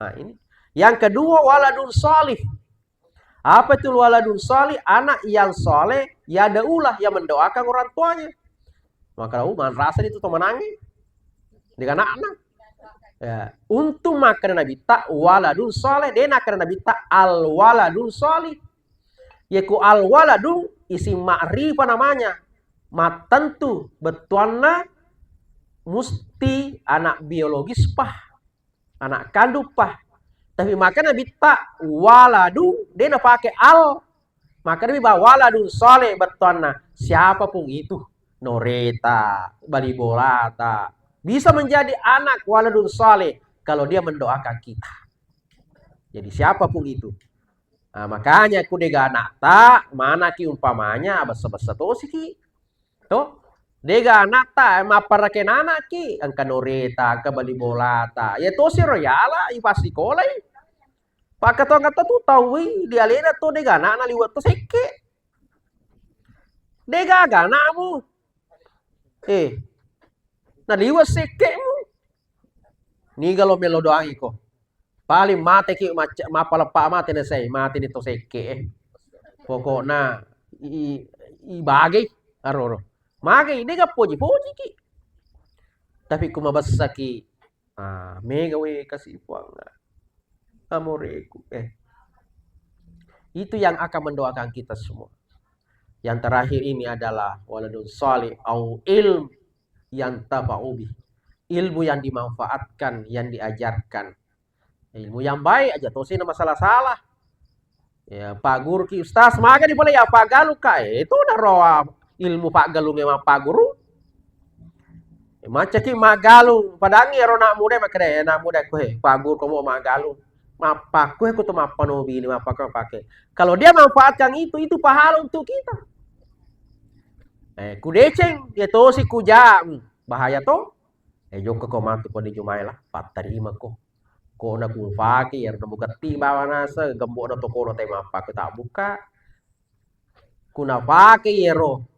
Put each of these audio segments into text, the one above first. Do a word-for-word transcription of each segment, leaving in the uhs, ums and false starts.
Nah, ini. Yang kedua, waladun salih. Apa itu waladun salih? Anak yang saleh, yad'ulah, yang mendoakan orang tuanya. Maka, uh, manrasa itu temenangi. Dengan anak. Ya, untung makkeda Nabitta waladun saleh, de' nakkeda Nabitta al waladun salih. Yeko al waladun isim ma'rifah namanya. Mattentu bettuanna musti anak biologis pa, anak kandung pa. Tapi makkeda Nabitta waladun, de' napake al. Makkeda Nabi, waladun saleh bettuanna. Siapapun itu, noreta, bali bolata, bisa menjadi anak waladun saleh kalau dia mendoakan kita. Jadi siapapun itu. Nah, makanya ku de' ga anatta, manaki umpamanya, bessa-bessa tosiki. To? De' ga anatta, mapparakeng anakki, engka noreta, engka bali bolata. Ya tosi ro yala, ipasikolai. Pakkatongeng to tu tauwi, di alena to de' ga anakna liwe' to sekke'. De' gaga anakmu. Eh, naliwe' sekke'mu. Niga lo melo doangi ko. Paling mateki macca, mappaleppa mate na sai, mate ni to sekke', eh. Pokokna i, i, ibagei, aroro. Magei, de' ga poji-pojiki. Tapi ku mabessaki, ah, mega we kasi Puang. Amoreku, eh. Itu yang akan mendoakan kita semua. Yang terakhir ini adalah waladun salih au ilm yang tafa'u bih. Ilmu yang dimanfaatkan, yang diajarkan. Ilmu yang baik aja, tosi na masalah-salah. Ya, Pak Guru ki, "Ustaz, maga ni pole ya Pak Galuh ka?" Eh, itu udah roh ilmu Pak Galuh memang Pak Guru. Eh, macaki Pak Galuh, padangi ero anak muda makkeda, eh, anak muda ko, eh, Pak Guru ko mo Pak Galuh. Mappaku, eh, ko to mappano bini, mappaku, mappaku. Kalau dia manfaatkan itu, itu pahala untuk kita. Eh, ku deceng, ya tosi ku ja, hmm, bahaya to. Eh, jokka ko matu ko di jumai lah, pattarima ko. Ko na ku fake, ya na mugetti bawa nase, gembok na to ko na te mappaku tak buka. Ku nafake yero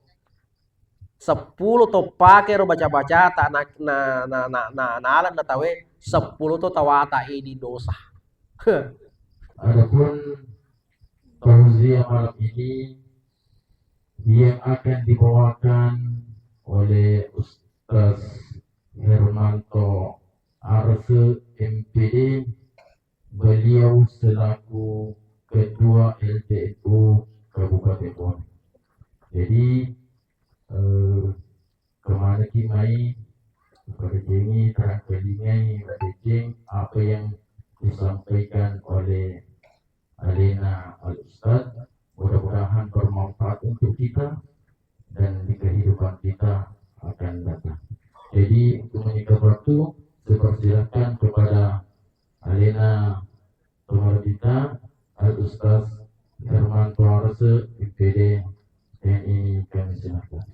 seppulo to pake ro baca-bacata na, na, na, na, na, naleng na tawe seppulo to tawata idi dosa. Adapun tauziah malam ini yang akan dibawakan oleh Ustaz Hermanto Arse, M P D, beliau selaku Ketua L T N U Kabupaten Bone. Jadi, eh, kemanaki mai, padecengi, tarangkalingai, padecengi apa yang disampaikan oleh alena Al Ustaz. Mudah-mudahan bermanfaat untuk kita dan di kehidupan kita akan datang. Jadi, untuk menyingkat waktu, saya persilakan kepada alena Tomara kita, Al Ustaz Hermanto Arse, M P D, M I, kami silakan.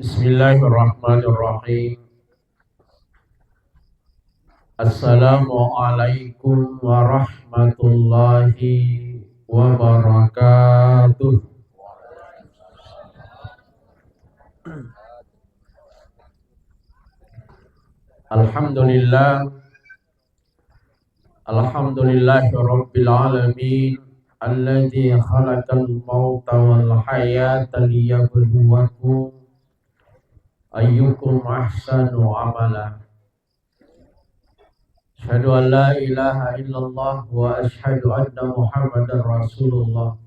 Bismillahirrahmanirrahim. Assalamualaikum warahmatullahi wabarakatuh. Alhamdulillah. Alhamdulillahi rabbil alamin. Alladzi khalaqal mauta wal hayata liyabluwakum ayyukum ahsanu amala. Asyhadu an la ilaha illallah wa asyhadu anna Muhammadar Rasulullah.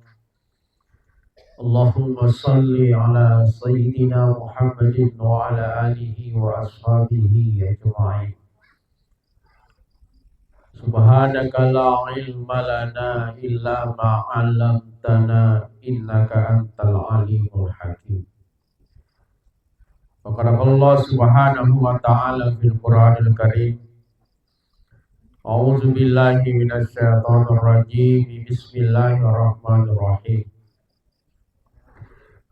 Allahumma salli ala sayyidina Muhammadin wa ala alihi wa ashabihi ajma'in. Subhanaka la ilma lana illa ma 'allamtana innaka antal alimul hakim. Wa qala Allah subhanahu wa ta'ala fil Qur'anil Karim. A'udzu billahi minasy syaithanir rajim. Bismillahirrahmanirrahim.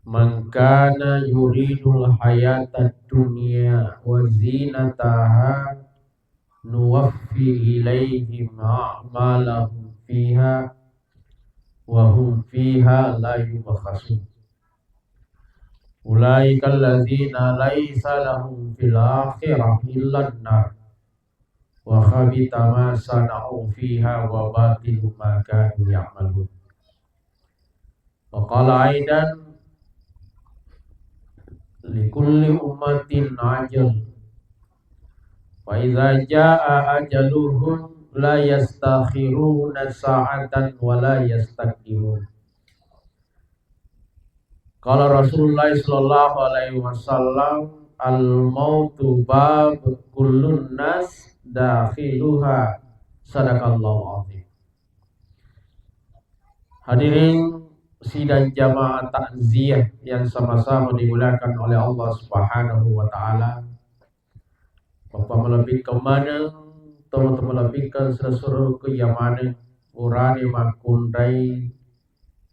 Man kana yuridul hayatad dunya wa zinataha nuwaffi ilaihim a'malahum fiha wa hum fiha la yubkhasun. Ulaika alladzina laisa lahum fil akhirah illan nar. Wa khabita ma sana'u fiha wa batilu ma kanu ya'malun. Wa qala aidan, "Likulli ummatin ajal. Fa idza jaa ajaluhum la yastakhiruna sa'atan wa la yastaqdimun." Qala Rasulullah sallallahu alaihi wasallam, "Al-mautu bab kullun nas dakhiluha." Sadaqallahu azim. Hadirin sidang jamaah takziah yang sama-sama dimuliakan oleh Allah Subhanahu wa taala. Bapa malebbikkeng maneng, tomatoa malebbikkeng sura-sura ku iya maneng, urane makkunrai,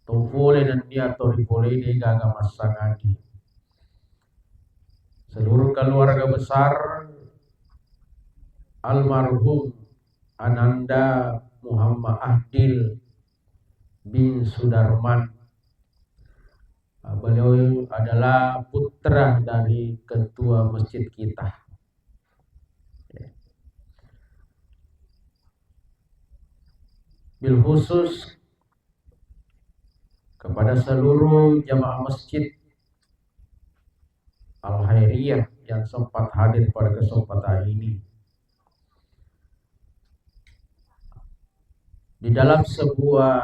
to pole nennia to ripole de gaga massangadi. Seluruh keluarga besar almarhum Ananda Muhammad Ahdil bin Sudarman. Beliau adalah putra dari ketua masjid kita. Bil khusus kepada seluruh jamaah masjid Al-Khairiyah yang sempat hadir pada kesempatan ini. Di dalam sebuah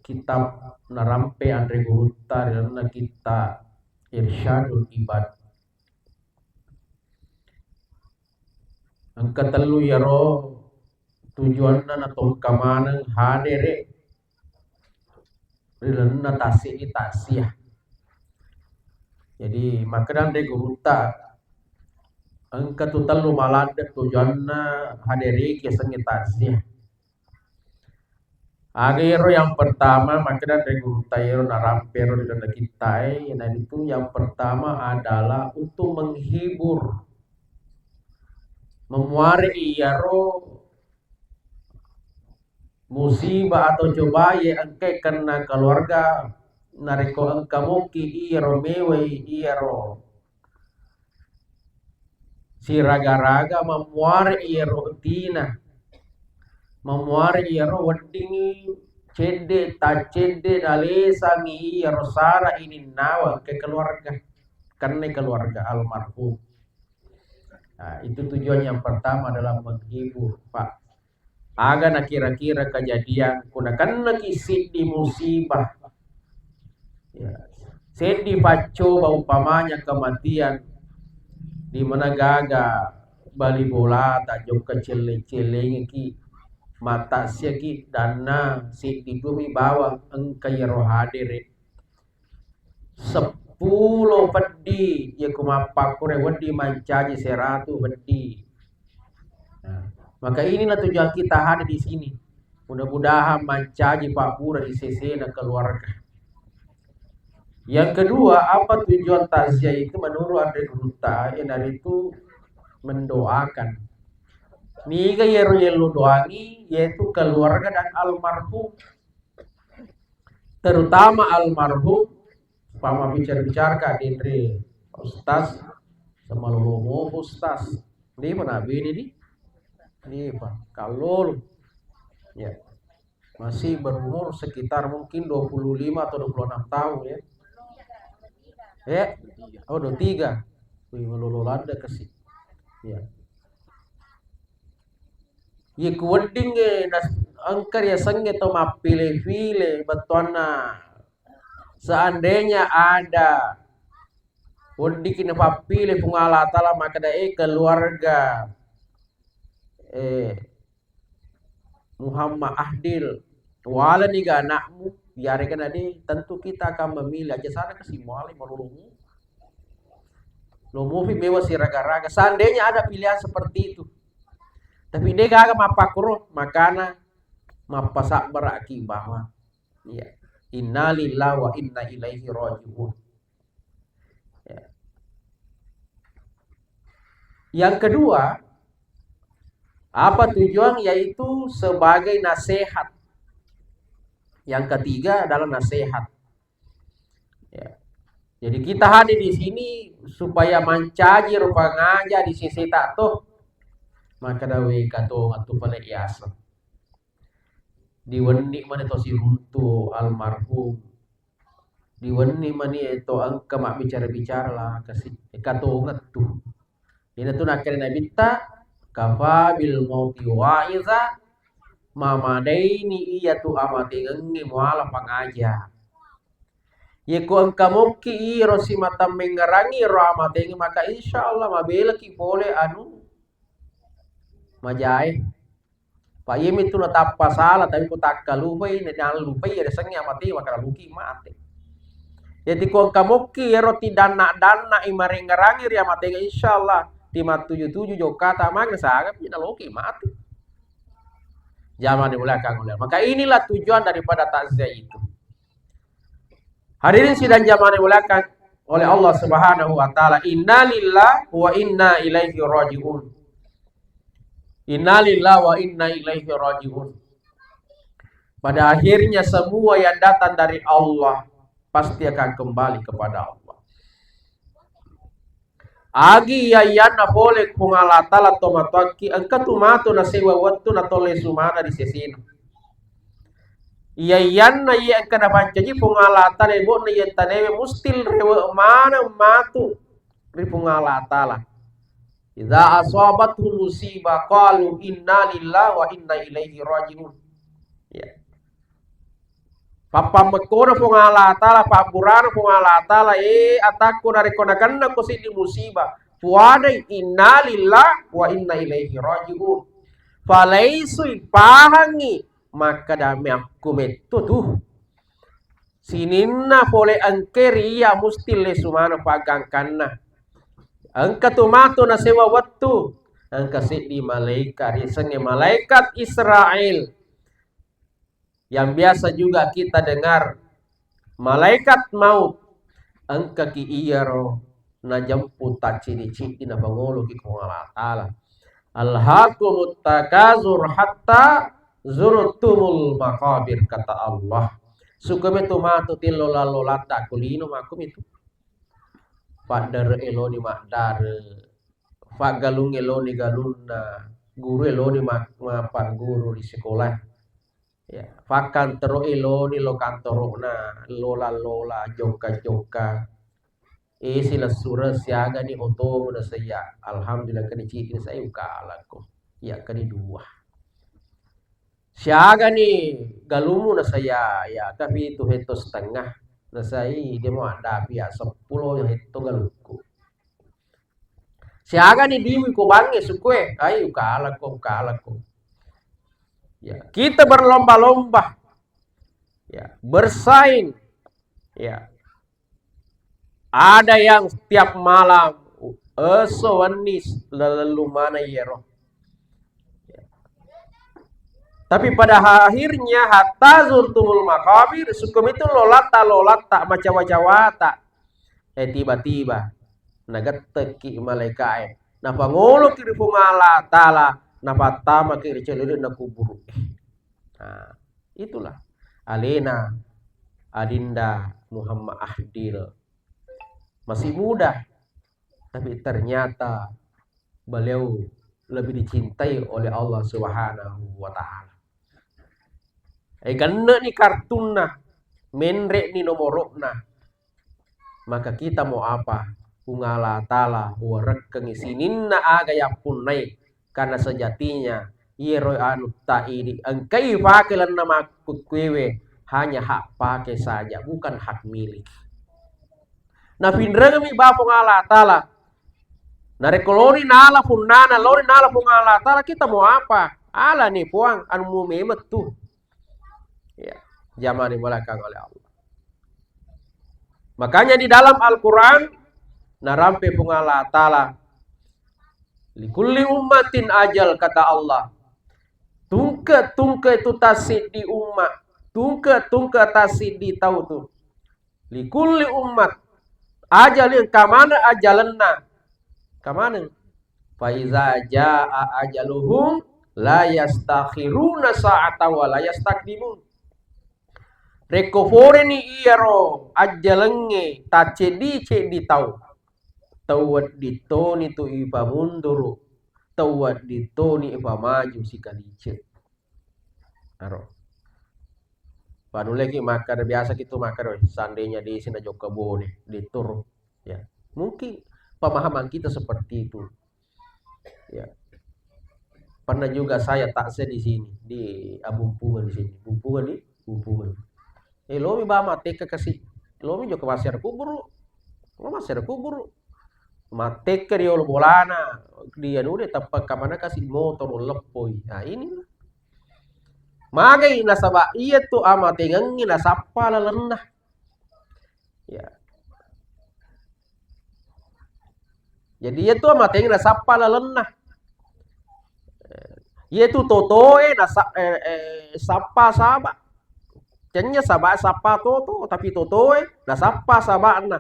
kitab narampe Anre Gurutta, ri lalenna kitab Irsyadul Ibad, engka tellu iyaro tujuanna natongka maneng hadere ri lalenna tasseddi taksiah. Jadi, makkeda Anre Gurutta, engka tu tellu maladde tujuanna hadereki yasengnge taksiah. Aga ero yang pertama, makkeda Anre Gurutta ero narampe ero ri lalenna kittae, iyanaritu yang pertama adalah untuk menghibur. Memuare iyaro musibah atau cobae engkae kenna keluarga, narekko engka moki iyaro mewai iyaro siraga-raga, mammuare iyaro tina, mammuare iyaro weddingngi cedde, taccedde, nalesangngi iyaro sara ininnawa engkae keluarga, kenna keluarga almarhum. Nah, itu tujuan yang pertama adalah menghibur, Pak. Aga nakira-kira kejadian, ku nakennaki siddi musibah. Ya. Seddi paccoba umpamanya kematian di mana gaga bali bolata jokka celle-cellengeki, mattaksiaki, danna seddi dua mi bawang engka iyaro hadere. Seppulo peddi, iya ku mappakkure wedding mancaji seratu peddi. Nah, maka inilah tujuan kita hadir di sini. Mudah-mudahan mancaji pabbura di sesena keluarga. Yang kedua, apa tujuan takziah itu menurut Anre Gurutta? Iyanaritu mendoakan. Niga iyaro yello doangi, yaitu keluarga dan almarhum. Terutama almarhum, pama bicara-bicara ka denre Ustaz, sama lolomo Ustaz. Ini pernah bini di? Ini apa? Kalau, ya. Masih berumur sekitar mungkin dua puluh lima atau dua puluh enam tahun, ya. Ya. Oh, dua tiga. Wih, melulu landa kasih. Ya. Iya ku weddingnge nas-, engka riasengnge to mappile-pile bettuanna. Seandainya ada weddikki napappile Puang Allah Taala makkeda, eh, keluarga, eh, Muhammad Ahdil, walani ga anakmu, yarega nade, tentu kita akan memilih aja sana ke si muale malolomu. Lomofi mewa siraga-raga. Seandainya ada pilihan seperti itu. Tapi de gaga mappakkuro, makana mappasabbaraki bahwa, iya, innalillahi wa inna ilaihi raji'un. Ya. Yang kedua, apa tujuan? Yaitu sebagai nasihat. Yang ketiga adalah nasihat. Ya. Jadi kita hadir di sini supaya mancaji ro pangaja di seseta to. Maka dawe kato matu pale iasa. Diwenni mani to siruntu almarhum. Diwenni mani to engka mabbicara-bicara lah kasi katongettu. Ina tu nakkeda Nabitta, "Kafa bil mauti wa'iza," mamadaini iya tu amatengengnge muala pangaja. Yeko engka mokki iro simata mengngerangi ro amatenge, maka insya Allah mabelaki pole anu majae. Pak, iya mitu natappa sala, tapi ku takkalupai, nallupai, ya sengnge amate, maka luki mate. Jadi ku engka mokki ero tidanna-danna i marengngerangi ri amatega, insya Allah ti mattuju-tuju jokkata mage nasagappi naloki mate. Jamaah dimuliakan oleh Allah. Maka inilah tujuan daripada takziah itu. Hadirin sidang jamaah dimuliakan oleh Allah Subhanahu wa Ta'ala, innalillah wa inna ilaihi raji'un. Innalillah wa inna ilaihi raji'un. Pada akhirnya semua yang datang dari Allah pasti akan kembali kepada Allah. Agi iyaiyanna pole Puang Allah Ta'ala to matoakki, engka tu matu nasewa wettu natolle sumana di sesena. Iyaiyanna iya engka napancaji Puang Allah Ta'ala, ebokna iya tanewe mustil rewe maneng matu ri Puang Allah Ta'ala. Idza asabatu musibah qalu inna lillahi wa inna ilaihi raji'un. Ya. Pappammekkono Puang Allah Ta'ala, pabburana Puang Allah Ta'ala, eh, atakku narekko nakennako siddi musibah, puadai inna lillahi wa inna ilaihi raji'un. Falaisui pahangi makkada meakku metto tu. Sininna pole engke ri iya musti lesu maneng paggangkanna. Engka tu matu nasewa wettu, engka seddi malaika, riasengnge malaikat Israel. Yang biasa juga kita dengar, malaikat maut, engkaki iyaro najempu tacciddi-ciddi napangoloki Puang Allah Ta'ala. Alhaakumut takazur hatta zurtumul maqabir, kata Allah. Sukume tu matu tillola-lolata ku lino makkumitu. Paddare eloni maddare, paggalung eloni galunna, guru eloni ma-, mappagguru di sekolah. Ya, fakkantoro eloni lo kantorona, lola-lola, jokka-jokka. Eh, silessureng siagani oto nasaiya. Alhamdulillah, kani cidi nasai ukalako. Ya, kani dua. Siagani galumu nasaiya, ya, tapi itu hetto setengah. Nasai dia mau ada pia sepuluh hetto galukku. Siagani diwi ko bangnge sukue, ai ukalako, ukalako. Ya, kita berlomba-lomba. Ya, bersaing. Ya. Ada yang setiap malam, esso wenni lellu mana yero. Ya. Tapi pada akhirnya hatta zurtumul maqabir, sukumitu lolata-lolata, macawa-cawata. Eh, tiba-tiba nagettekki malaikae, napangoloki ri Puang Allah Ta'ala, napattamaki ri cedde'na kuburu. Nah, itulah alena Adinda Muhammad Ahdil. Masih muda, tapi ternyata beliau lebih dicintai oleh Allah Subhanahu wa Ta'ala. Eh, genne'ni kartunna, menre'ni nomoro'na, maka kita mau apa? Puang Allah Ta'ala warekkengi sininna aga yappunnai, karena sejatinya iyero anu ta idi engkai fake lenna makkukkuewe hanya hak pakai saja, bukan hak milik. Napinrengmi ba Puang Allah Ta'ala. Narekko loni nala punnana, loni nala Puang Allah Ta'ala, kita mau apa? Alani Puang, anu mu memeng tu. Ya, jamaah dimuliakan oleh Allah. Makanya di dalam Al-Quran, narampe Puang Allah Ta'ala, "Likulli ummatin ajal," kata Allah. Tungke-tungke itu tasiddi umma, tungke-tungke tasiddi tau tu. Likulli ummat ajal, engka maneng ajalenna. Engka maneng. Fa iza jaa ajaluhum la yastakhiruna sa'atan wa la yastaqdimun. Rekko foreni iyaro ajjalengnge tacceddi-ceddi tau, tau wedding toni tu ipamunduru, tau wedding toni ipamaju sikaliceng. Aro. Panulleki makkeda, biasaki tu makkeda, "Weh, seandainya desi najokka bone, dettoro." Ya, mungkin pemahaman kita seperti itu. Ya. Pernah juga saya takziah di sini, di Abumpungan di sini. Bumpungan di, Bumpungan. Eh, lomi ba mattekka kasi, lomi jokka massiara kuburu. Lo massiara kuburu. Mattekka riolo bolana, di anu de, tappa kamana kasi motoro leppoi. Nah, ini. Magai nasaba iya tu amatengengngi nasappa lalenna. Ya. Jadi, iya tu amatengengngi nasappa lalenna. Iya tu totoe nasa-, eh, eh, sappa saba. Cennya saba sappa toto, tapi totoe nasappa sabana.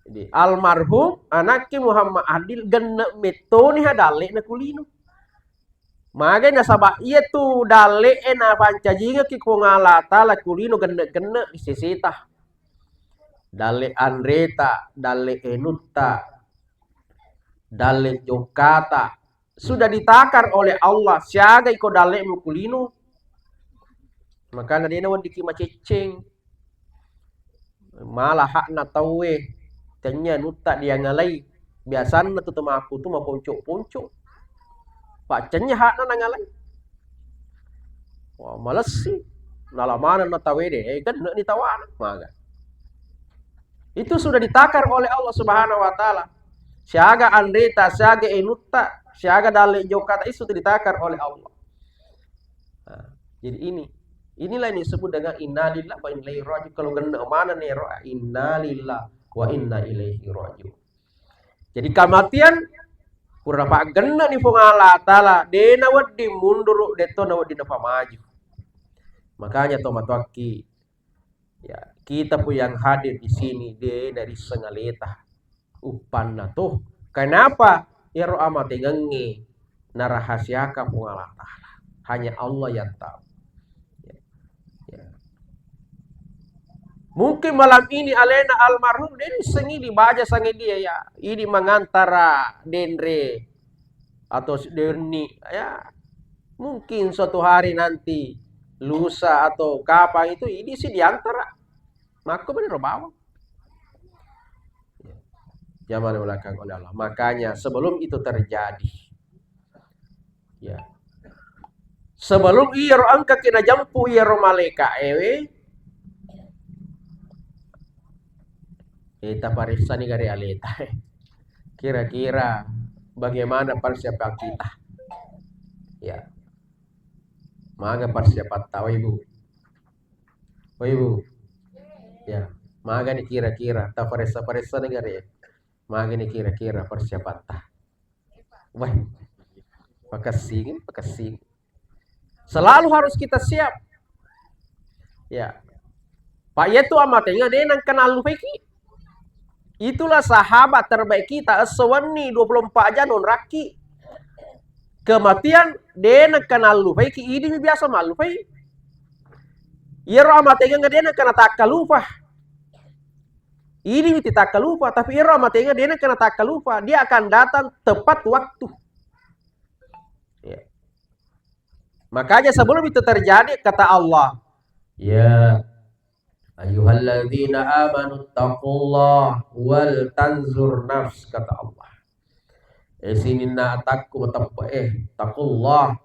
Jadi, almarhum anakki Muhammad Adil genne mettoni ha dalle na kulino. Magai nasaba iya tu dalle'e napancajingekki Puang Allah Taala kulino genne-genne seseta. Dalle anreta, dalle enutta, dalle jokkata, sudah ditakar oleh Allah, siaga iko dalle'mu kulino. Makana dena weddikki macecceng. Mala hakna tauwe, tennya nutta diangalai. Biasanna tu temaku tu maponco-ponco. Paccennya hakna nangalai. Wah, malessi. Nala manenna tauwe de, eh, genne'ni tawana. Maga. Itu sudah ditakar oleh Allah Subhanahu wa Ta'ala. Siaga anreta, siaga enutta, siaga dalle jokata, itu sudah ditakar oleh Allah. Nah, jadi ini, inilah yang disebut dengan innalillah wa inna ilaihi raji'un. Kalau genne manenni ero, innalillah wa inna ilaihi raji'un. Jadi kematian pura paggenne'ni Puang Allah Taala, de nawedding munduru, de to nawedding napamaju. Makanya to matoakki, ya, kita pun yang hadir di sini, de narisseng aleta. Uppanna to. Kenapa? Iyaro amatengengnge narahasiakan Puang Allah Taala. Hanya Allah yang tahu. Ya. Ya. Mungkin malam ini alena almarhum de naissengi idi baja sange dia ya. Idi mangantara denre atau denni ya. Mungkin suatu hari nanti lusa atau kapan itu idi si diantara. Makko meniro bawang. Jamal belakang oleh Allah. Makanya sebelum itu terjadi, ya, sebelum iyaro engkaki najempu iyaro malaika ewe, eh, taparessani gare aleta. Kira-kira bagaimana persiapan kita? Ya. Maga persiapan tawa, Ibu. Oh, Ibu. Ya, magani kira-kira, taparessa-paressa negara ya. Magani kira-kira persiapatta. Wah, makessing, makessing. Selalu harus kita siap. Ya. Pak, iya tu amatenga de nengka nallupaiki. Itulah sahabat terbaik kita, esso wenni dua puluh empat jam nonraki. Kematian de nengka nallupaiki, idimi biasa mallupai. Iyaro amatengengnge de nengka natakkalupa. Idimi titakkalupa, tapi iyaro amatengengnge de nengka natakkalupa. Dia akan datang tepat waktu. Ya. Makanya sebelum itu terjadi, kata Allah, "Ya ayyuhalladzina amanu taqullaha wal tanzur nafs," kata Allah. Eh, sininna atakku mateppe, eh, taqullaha.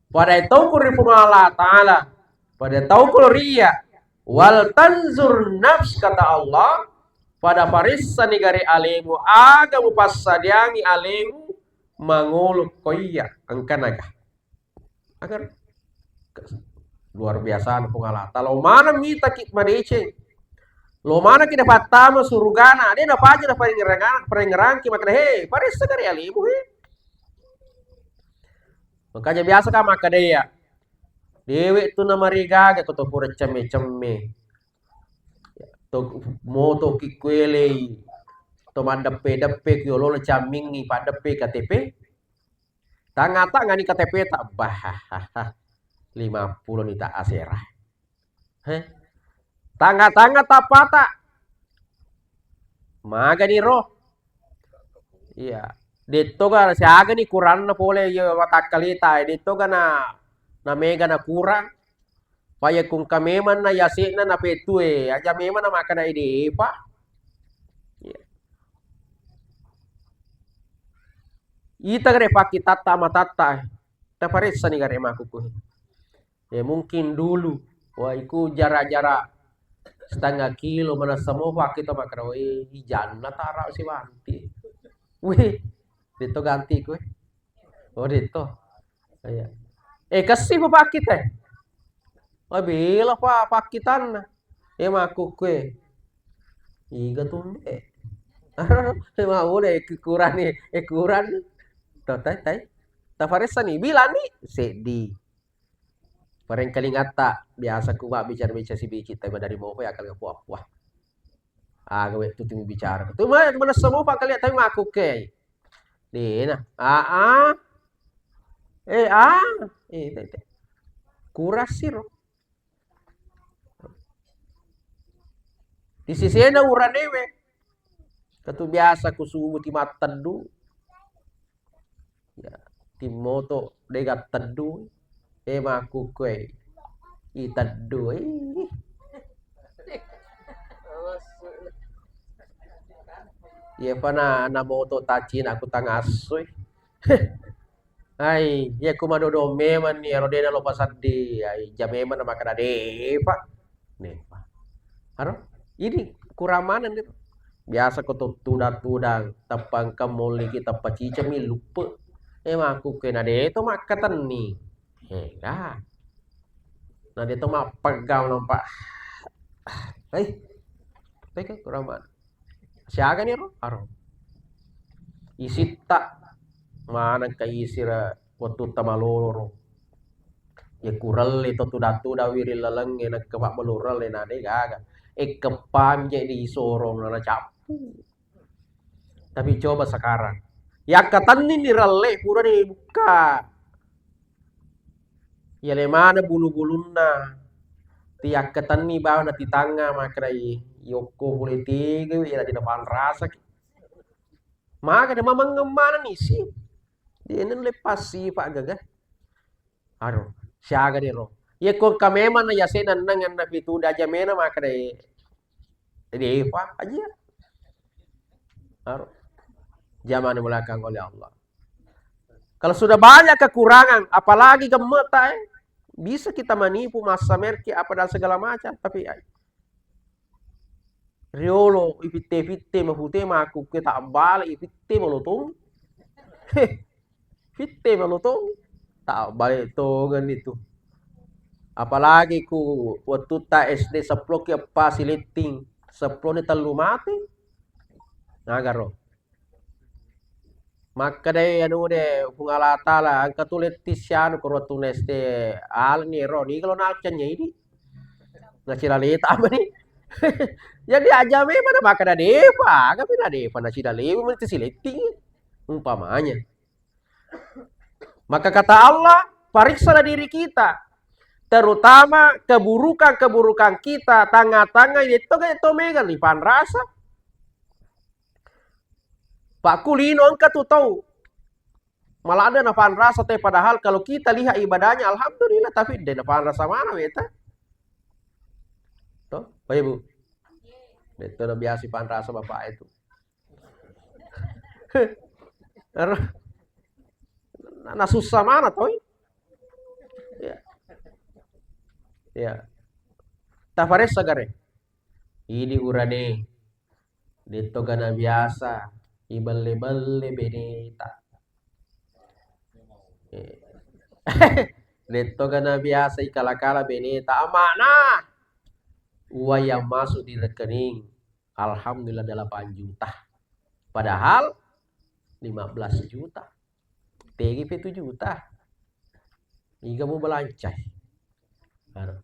Pada tauku ri Puang Allah Ta'ala. Pada tauku ri Iya. Wal tanzur nafs, kata Allah. Pada paressani gare alemu, aga mupassadiangi alemu mangolo ko iya, engkanaga. Agar luar biasa Puang Allah Ta'ala. Lo maneng mitaki madeceng. Lo maneng kita pattama surugana. Dia napaja na parengerang-, parengerangki makna, "He, paressa gare alemu, he." Makanya biasa ka makkeda ya, dewe tu namarigaga ko to pura cemme-cemme. To moto ki kuelei, to maddeppe-deppe ki olona cammingi paddeppe K T P. Tangata ngani K T P ta, bah, lima puluh ni ta asera. Heh. Tanga-tanga tappata. Magani ro. Iya. Detto ga siagani kuranna pole iya watakkalita. Detto ga na, na mega na kurang. Paya kungka memang na yase'na na petue. Aja memang na makkeda depa. Iya. Ita gare pakkitatta matatta. Taparessani gare makkukku. Ya mungkin dulu. Wah, iku jarak-jarak setengah kilo manessa mopa kita makkeda, "Weh, ijanna tara siwanti." Wih, detto ganti kue. Oh, detto. Iya. Eh, kessi pa pakkita. Wah, bila pa pakkitanna. Eh, makkukku e. Iga tumbe. Mau deh, kurang nih, eh, kurang. Tuh, tai, tai. Taparessani, bilani seddi. Parengkalingatta, biasa ku mabbicara-bicara sibici, tapi dari mopa ya kali puah-puah. Aga wettu tu bicara. Tu ma-, manessa mopa kali, tapi makkukku e. Dena. Aa. Eh, ah. Eh, te, te. Kurasiro. Di sisena uranewe. Katu biasa ku subuh ti matteddu. Ya, timmoto dega teddu. Eh, makkukku e. I teddu, eh. Iya, pana na moto tacina aku tangassoi. Ai, iya ku madodo memang ni, ero dena lo pasaddi. Ai, ja memang na makkeda depa. Depa. Aro, ini kurang mana nih? Biasa ko to tudang-tudang, tappa engka molli ki, tappa cicemi luppe. Eh, makkukku e na de to makkatenni. Ega. Na de to mappegang nampa. Hei. Teke kurang mana? Siaga ni ro? Aro. Isitta. Maneng ka isira wettu tamalolo ro. Ya kurelle to tudang-tudang wiring lalengnge, nakka pabbalorang le na de gaga. E keppami je di sorong na cappu. Tapi coba sekarang. Yakkatenni ni ralle pura ni bukka. Yale mana bulu-bulunna. Ti yakkatenni bawa na ti tangnga makkedai yokko pole tege wi, ya dina panrasaki. Maka de mamangeng mana ni si. Dena le pasti pak gaga. Aro, siaga de ro. Iya ko engka memang na yase nenneng enna pitu daja mena makkeda depa aja. Aro. Zaman belakang oleh Allah. Kalau sudah banyak kekurangan, apalagi gemme'ta, eh, bisa kita menipu, massamerki, apa dan segala macam, tapi, eh, riolo ipitte-pitte mapute makkukku e tabbale ipitte malotong. Pitte malotong. Tabbale tongeng itu. Apalagi ku wettutta S D seppulo ki eppa siletting, seppulo ni tellu mate. Nagaro. Makkedai anu de, Puang Allah Taala, engka tu lettis sianu ko wettunna S D alani ero, niga lo nalceng idi. Nacila leta mani. Jadi aja memang makkeda depa, aga pi na depa nacila lewe mani siletting. Umpamanya. Maka kata Allah, periksalah diri kita. Terutama keburukan-keburukan kita, tangnga-tangnga itu kan itu mega lipanrasa. Pakku lino engka tu tau. Malah ada napanrasa te, padahal kalau kita lihat ibadahnya, alhamdulillah, tapi de napanrasa mana weta. Toh, Bapak Ibu? Itu udah biasa panrasa Bapak itu. Ero, na, na susah mana toh? Ya. Ya. Tafaressa gare. Idi urane. Detto gana biasa ibelle-belle beneta. Eh. Detto gana biasa ikala-kala beneta. Amana. Uang yang masuk di rekening, alhamdulillah, delapan juta. Padahal lima belas juta. Tegi pitu juta. Iga mu balancai. Aro.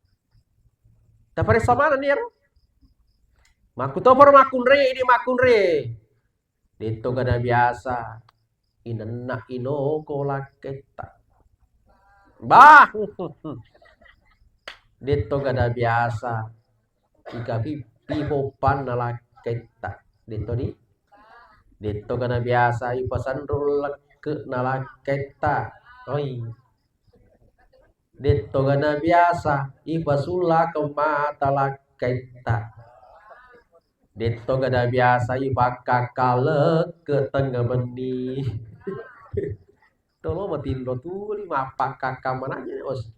Taparessa mana ni ero? Makkutoparo makkunrai, idi makkunrai. Detto gana biasa. Inenna inoko lakketta. Bah. Detto gana biasa ikapi-, pipoppanna lakkaitta. Detto di? Detto gana biasa ipasenrung lekke'na lakkaitta. Oi. Detto gana biasa ipasullakeng mata lakkaitta. Detto gana biasa ipakkakka lekke tengnga benni. Tolo matinro tuli mappakkakka mananya ni, Os.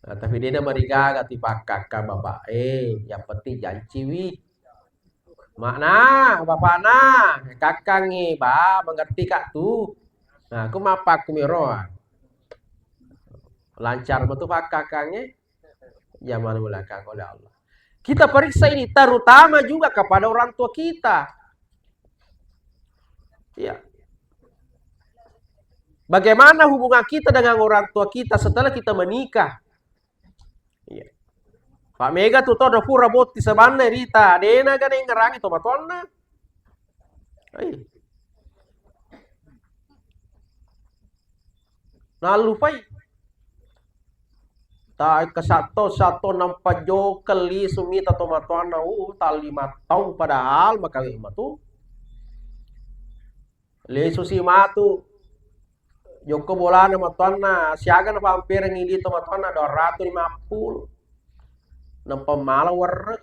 Nah, tapi de namarigaga ti pakkakka bapak. Eh, yang penting janciwi. Makna, bapakna, kakkangi, ba, mengerti kak tu. Nah, aku mappakku miro. Lancar betul pakkakkangi. Zaman belakang oleh Allah. Kita periksa ini terutama juga kepada orang tua kita. Iya. Bagaimana hubungan kita dengan orang tua kita setelah kita menikah? Iya. Pak mega tu to pura botti sabanna rita, dena gana ingerangi to matuanna. Ai. Nallupai. Ta kesatto, satto nampa jokeng lisu mita to matuanna, uh, ta lima taung padahal makawe matu. Lisu si matu. Jokko bolana matuanna, siaga na pamperengi di to matuanna dua ratus lima puluh. Nampa mala werre.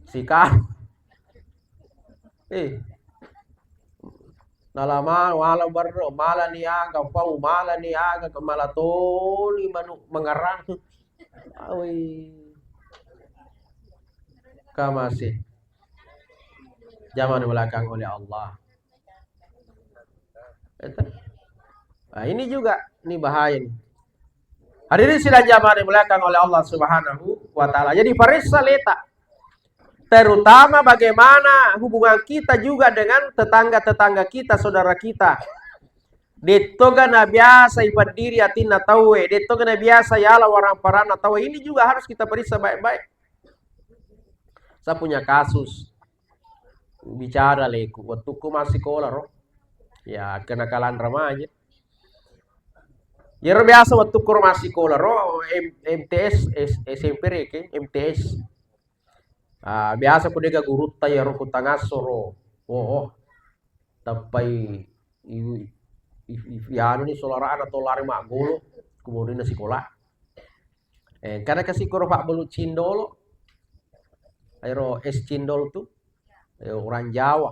Sika. Eh. Nalama wala berro, mala ni aga, pau mala ni aga, ke mala toli manu mengerang. Awi. Kamasi. Zaman belakang oleh Allah. Nah, ini juga, ini bahaya ini. Hadirin sidang jamaah yang dimuliakan oleh Allah Subhanahu wa Ta'ala. Jadi, paressa leta. Terutama bagaimana hubungan kita juga dengan tetangga-tetangga kita, saudara kita. Dettoga na biasa ipaddiri atinna tauwe, dettoga na biasa yala warang paranna tauwe. Ini juga harus kita periksa baik-baik. Saya punya kasus. Bicara leku, wettukku massikola ro. Ya, kenakalan remaja. Yero biasa wettukku ro massikola ro, M-, M T S, S-, S M P reke, M T S. Ah, biasa ku dega gurutta yero ku tangasso ro. Oh, oh. Tappai i-, i-, i-, i-, anu ni solarana to lari maggolo, kemudian sikola. Eh, kada kasi koro Pak Belu Cindolo. Aero es cindol tu. Eh, orang Jawa.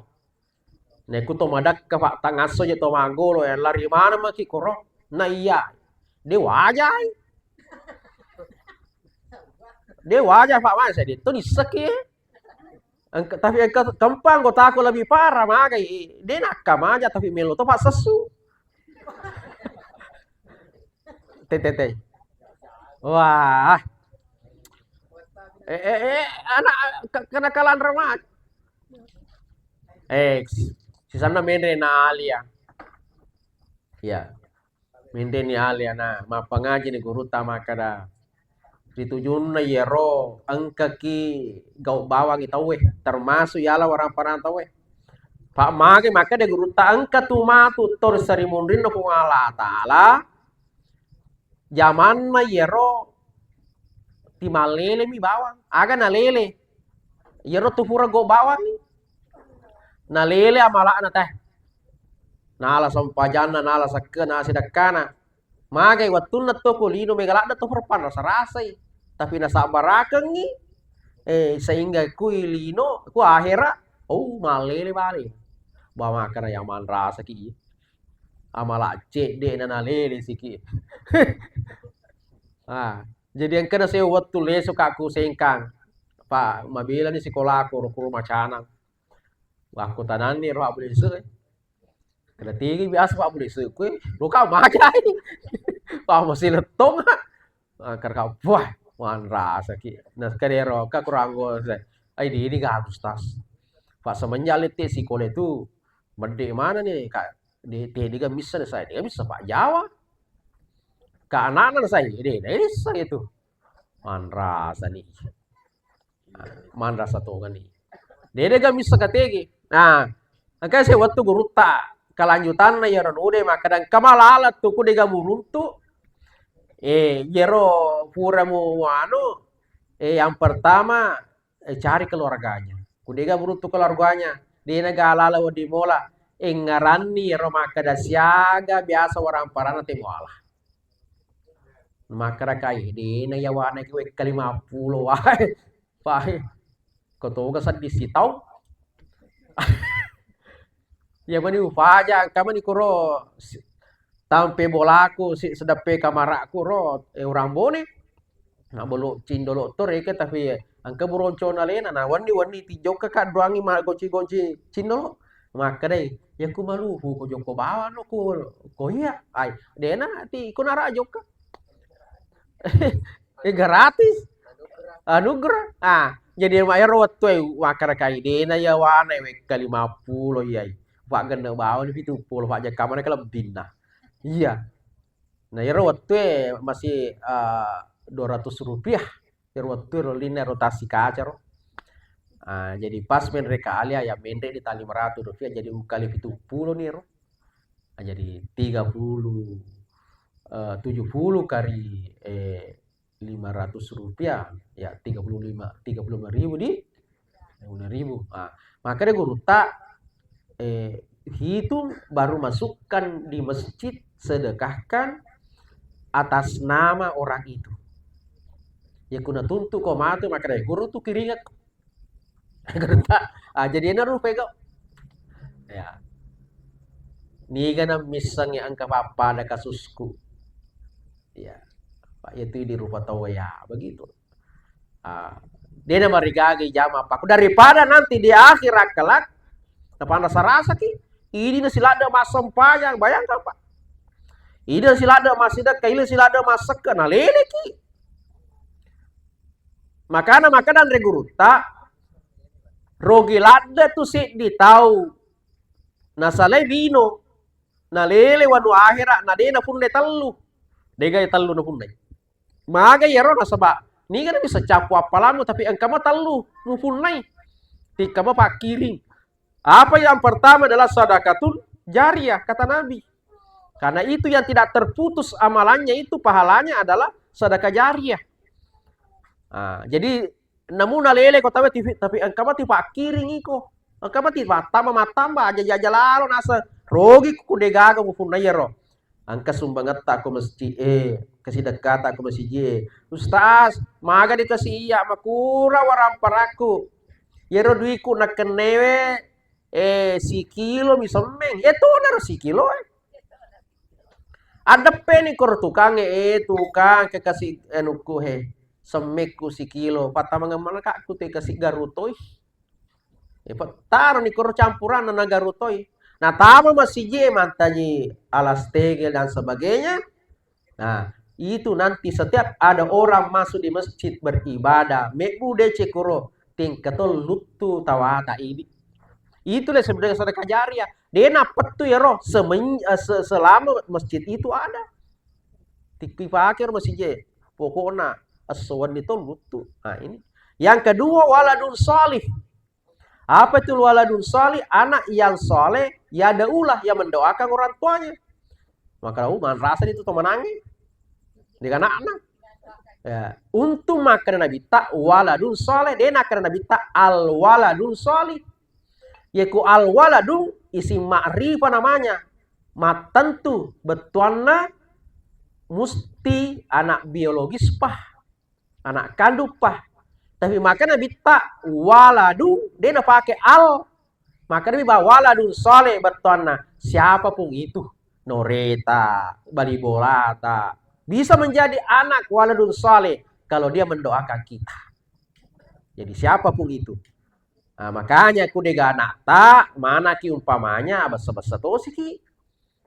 Neku to madakka Pak tangasso je to maggolo, eh, lari mana maki koro? Na iya. De wajai. De wajai Pak, masa de to disseki. Engka, tapi engka kempang anggotaku lebih parah, magai. De nakka maja tapi melo to Pak sessu. Te, te, te. Wah. Eh, eh, eh, anak ke-, kenakalan remaja. Eh, si-, sisanna menre na alia. Iya. Menre ni alia na, mappangaji ni gurutta makkada. Ritujunna yero engkaki gau bawangi tauwe, termasuk yala warang parang tauwe. Pak mage makkada gurutta engka tu matu to ri sarimunrinna Puang Allah Taala, jamanna yero timallelemi bawang, aga nalele. Yero tu pura go bawangi. Nalele amala'na teh. Nala sempajanna, nala sekkena, sidekkana. Magai wettunna to ko lino mega ladde to perpan rasa-rasai. Tapi nasabbarakengngi, eh, sehingga kui lino, ku ahera, oh, mallele bale. Ba makkana ya manrasaki. Amala cedde na nalele siki. Ah, jadi engkana sewa wettu lesu ka ku Sengkang. Pak, mabelani sikolaku ro ku Macanang. Wakkutananni ro abbule se. Kada tegi biasa Pak Budi sukui, luka magai. Pak masih letong. Ah, karka, wah, manrasaki. Nah, kadero ka kurang gol. Ai di ini gak Ustaz. Pak semenjak lete sikole tu, mede mana nih Kak? Di tedi gak bisa saya, dia bisa Pak Jawa. Kak anak-anak saya, dia, dia bisa itu. Manrasa nih. Manrasa tongeng ni. Dedega misseng kategi. Nah, engka se wettu gurutta kelanjutanna iyaro nude makkeda engka malala tu ku dega muruntu. Eh, iyaro pura mu anu, eh, yang pertama, eh, cari keluarganya. Ku dega beruntung keluarganya, dena galala wedding mola. Engngeranni ero makkeda siaga biasa waramparanna te muala. Makkeda kai, dena yawana ki wekka lima pulo wae. Pae, ko toga sedding sitaung. Iya mani ufaja, engka mani kuro si-, tampe bolaku, si-, sedeppe kamarakku ro, eh, urang Bone. Na bolo cindolo to reke, tapi engka buroncona lena, na wenni-wenni tijokka kaddoangi maggonci-gonci cindolo. Makkedai, "Ya ku malufu ko jokko bawang no ko, ko iya." Ai, dena ti ko nara jokka. Eh, gratis. Anugerah. Ah, jadi ero wettu e wakkarakai dena yawana wekka lima pulo iyai. Pak genne bawang pitu pulo, Pak jakkamana kelebbinna. Iya. Nah, ero wettu e masih, eh, dua ratus rupiah. Ero wettu ero linna ero tasi kaca ro. Ah, jadi pas menre ka alia ya menre di tali lima ratus rupiah jadi ukali pitu pulo ni ro. Ah, jadi tiga puluh, eh, tujuh puluh kali, eh, lima ratus rupiah, ya tiga puluh lima, tiga puluh lima ribu di, tiga puluh lima ribu. Ah, makanya gurutta, eh, hitung baru masukkan di masjid, sedekahkan atas nama orang itu. Ya kuna tuntu ko matu makanya guru tu kiringat. Gurutta, ah, jadi ena rupa ego. Ya. Niga na missengi engka pappada kasusku. Ya. Pak, itu di rupa tau ya, begitu. Ah, dena marigagi jama apa. Daripada nanti di akhirat kelak, napana sarasaki, ini nasi ladde massempajang, bayangkan Pak. Ini nasi ladde massidekka, ini nasi ladde massekke, naleleki. Makana, makana anre gurutta, rogi ladde tu siddi tau nasalai lino, nalele wanu ahera, na de napunnai tellu. Dega tellu napunnai. Maga iyaro nasaba, niga na bisa cappu appalammu, tapi engka mo tellu mupunnai. Tikka mo pakkiring. Apa yang pertama adalah sadakatun jariyah, kata Nabi. Karena itu yang tidak terputus amalannya itu, pahalanya adalah sedekah jariyah. Ah, jadi namu nalele ko tawe T V, tapi engka mati pakkiring iko. Engka mati mattamba, mattamba, aja-aja lalo nasa. Rogi ku degaga mupunna iyaro. Engka sumbangetta ko masjid e, kasidekkata ko masjid e. Ustaz, maga dikasi iya makura waramparakku. Iyaro duiku nakkennewe, eh, sikilo mi semmeng. Iya tona ro sikilo, eh. Addeppeni koro tukangnge, eh, tukang, ke kasi anukku he, semmekku sikilo, pattamangeng manakakku te kasi garutoi. Eh, pattaroni koro campuranna na garutoi. Natama masiji e mantaji alas tegel dan sebagainya. Nah, itu nanti setiap ada orang masuk di masjid beribadah, mebbu deceng koro, tingka to luttu tawata idi. Itu le sebenarnya sedekah jariah. De napettu iyaro semen-, eh, se-, selama masjid itu ada. Tikki pake ro masjid e. Pokokna esso wenni to luttu. Nah, ini. Yang kedua, waladun salih. Apa itu waladun salih? Anak yang saleh, yad'ulah, yang mendoakan orang tuanya. Maka, uh, manrasa itu to manangi. Di anakna. Ya, untung makkeda Nabitta, waladun saleh, de nakkeda Nabitta, al waladun salih. Yeko al waladu isim ma'rifah namanya. Mattentu bettuanna musti anak biologis pa, anak kandung pa. Tapi makkeda Nabitta waladu, de napake al. Makkeda Nabi ba waladun saleh bettuanna. Siapapun itu, noreta, bali bolata, bisa menjadi anak waladun saleh kalau dia mendoakan kita. Jadi siapapun itu. Nah, makanya ku dega anakta, manaki umpamanya bessa-bessa tosiki.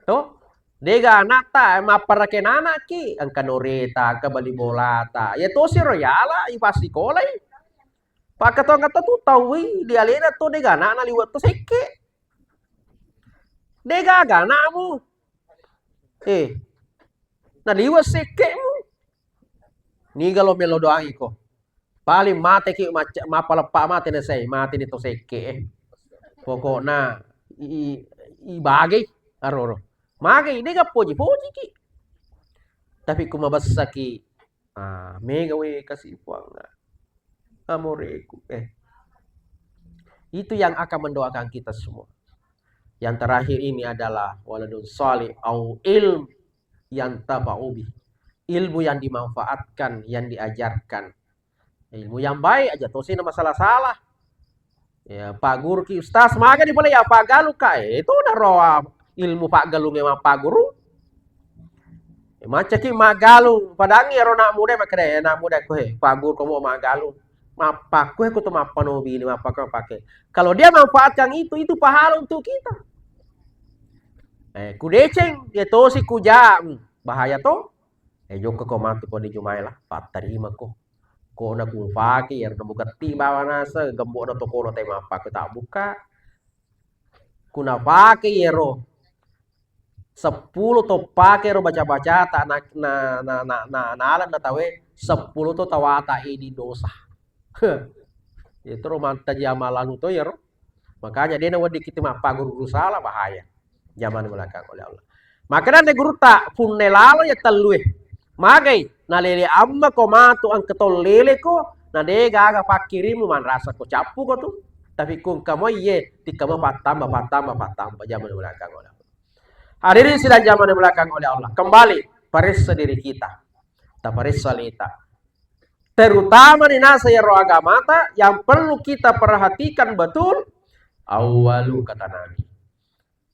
To? Dega anakta, mapparake nanaki, engka noreta, engka bali bolata. Ya tosi ro yala, ipasikolai. Pakkatonga to tu taui, di alena to dega anakna liwe' to sekke. Dega aga anakmu. Eh, naliwe' sekkemu. Niga lo melo doangi ko. Paling mate ki macca-, mappaleppa mate na sai, mate ni to sekke, eh. Pokokna i, i, i bagei, aroro. Magei, dega poji-poji ki. Tapi ku mabessaki, ah, mega we kasi Puang. Amoreku. Eh. Itu yang akan mendoakan kita semua. Yang terakhir ini adalah waladun salih au ilm yang tafa'u bih. Ilmu yang dimanfaatkan, yang diajarkan. Ilmu yang baik aja, tosi na masalah-salah. Ya, pagguruki, "Ustaz, magani pole ya paggalu ka?" Eh, itu udah roa ilmu paggalunge mappaguru. Eh, macaki maggalung, padangi ero anak muda makkeda, "Eh, anak muda, ko he, pagguru ko mo maggalung." Mappakku he, ko to mappanobi ini, mappakku pake. Kalau dia manfaatkan itu, itu pahala untuk kita. Eh, ku deceng, ya tosi ku ja, hmm, bahaya to. Eh, jokka ko matu ko di Jumae lah, pattarima ko. Ko na ku fake, ero na mugetti bawa nase, gembok na toko na te mappakku tak buka. Ku na fake ero. Seppulo to pake ero baca-bacata na, na, na, na, na, nala na tawe seppulo to tawata idi dosa. Itu ro mantaji amalannu to ero. Makanya dena wedding kita mappaguru sala bahaya. Zaman belakang oleh Allah. Maka dan gurutta punne lalo ya tellue. Magai nalele amma ko matu angke to lele ko na de gaga pakkirimu manrasa ko cappu ko tu. Tapi ku engka mo iye tikka mo pattamba, pattamba, pattamba zaman belakang oleh Allah. Hadirin sidang jamaah yang dimuliakan oleh Allah. Kembali, paressa diri kita. Taparessa leta. Terutama di nasa iyaro agamata yang perlu kita perhatikan betul. Awwalu, kata Nabi.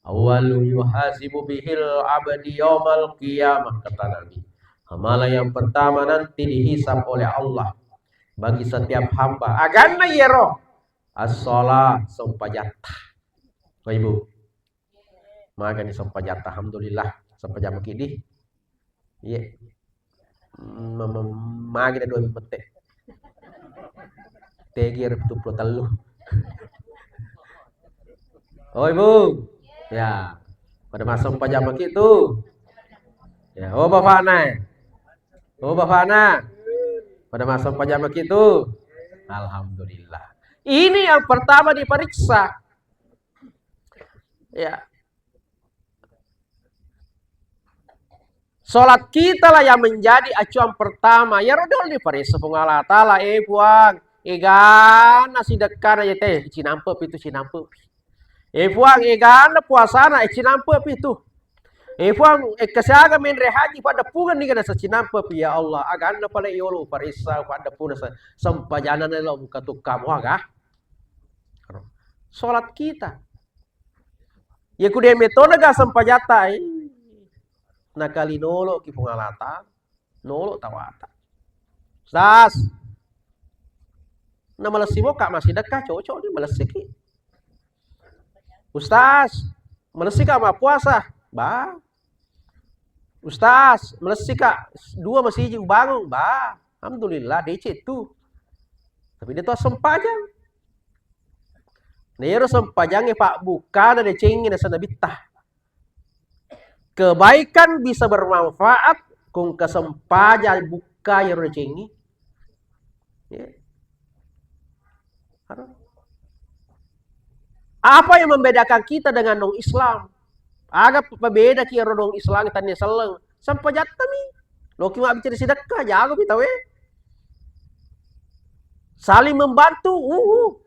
Awwalu yuhasibu bihil abdi yaumal qiyamah, kata Nabi. Amalan yang pertama nanti dihisab oleh Allah bagi setiap hamba. Aganna iyaro. As-shalah, sempajatta. Bapak Ibu. Magani sempajatta, alhamdulillah. Sempajang maki di. Iya. Magi ada dua mette. Tegi ada pitu puluh tellu. Oh, Ibu. Ya. Pada masa sempajang maki tu. Ya, oh, Bapak Nai. Oh, Bapak Nai. Pada masa sempajang maki tu. Alhamdulillah. Ini yang pertama diperiksa. Ya. Salat kita lah yang menjadi acuan pertama. Iyaro dolo diparessa Puang Allah Taala, eh Puang, egana sidekkana yete, cinampe pi tu, cinampe pi. Eh Puang, egana puasana, eh cinampe pi tu. Eh Puang, eh kesiaga menre haji pada pungan ni kana cinampe pi, ya Allah, aganna pale yolo paressa pada puna se-, sempajana lo buka tukkamu aga. Salat kita. Iya ku de metona ga sempajatta, eh. Nakali noloki Puang Allah Taala, nolo tawata. Ustaz, na malessi moka massidekka, cocok ni malessiki. Ustaz, malessika mappuasa? Ba. Ustaz, malessika dua masiji ubangung? Ba. Alhamdulillah, deceng tu. Tapi de to sempajang. Na iyaro sempajangnge pabbukkana decengngi naseng Nabitta. Kebaikan bisa bermanfaat ko engka sempajang bukka iyaro decengngi. Ya. Apa yang membedakan kita dengan non Islam? Aga pabedaki ero non Islam tania selleng? Sempajattami. Loki mabbicara sidekka, jago pi tauwe. Saling membantu, uhu.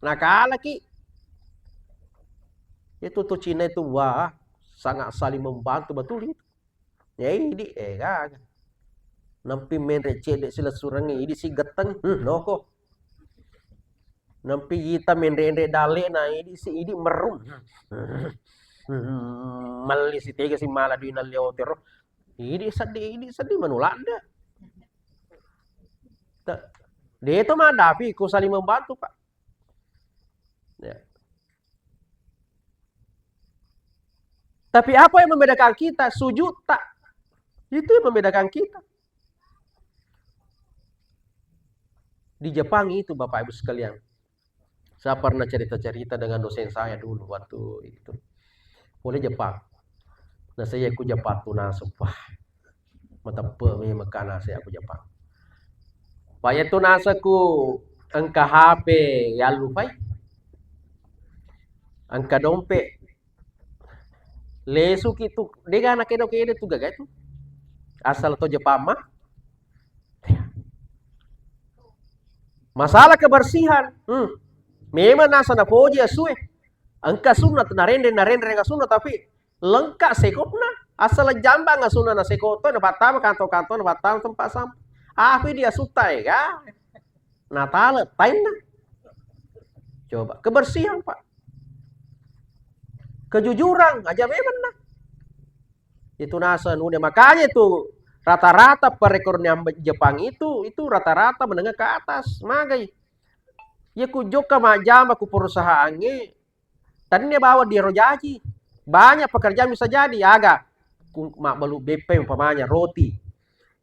Nakalaki. Itu tuh Cina itu, wah, sangat saling membantu betul itu. Ya, idi, eh, gaga. Nampi menre cedde silessurengnge, idi si getteng, hmm, noko. Nampi ita menre-enre dalle'na, idi si, idi merrum. Hmm, melli si tega si mala dui nalle otero. Idi seddi, idi seddi manu ladde. Ta-, de to madapi ko saling membantu, Pak. Ya. Tapi apa yang membedakan kita? Sujud tak? Itu yang membedakan kita. Di Jepang itu, Bapak Ibu sekalian. Saya pernah cerita-cerita dengan dosen saya dulu waktu itu. Pole Jepang. Nah, saya ku Jepang tu naseng, wah, mateppe memang kana saya ku Jepang. Pak, ya tu naseng ku engka H P ya lupai. Engka dompet. Lesuki tu, dega na kedo-kedo tu gaga tu. Asal to Jepang mah. Masalah kebersihan, hmm. Memang nasa napoji asue. Engka sunna, narenreng, narenreng sunna, tapi lengka sekopna. Asal jambang sunna na sekop to, na pattama kantong-kantong, na pattama tempat sampah. Api dia sutta ega. Natale tainna. Coba kebersihan, Pak. Kejujuran aja memang nah. Itu nasa nude. Makanya itu rata-rata perekonomian Jepang itu, itu rata-rata menengah ke atas. Magai. Ya ku jokka majjama ku perusahaangnge, tania bawa diero jaji. Banyak pekerjaan bisa jadi. Aga, ku mabbalu beppe umpamanya, roti.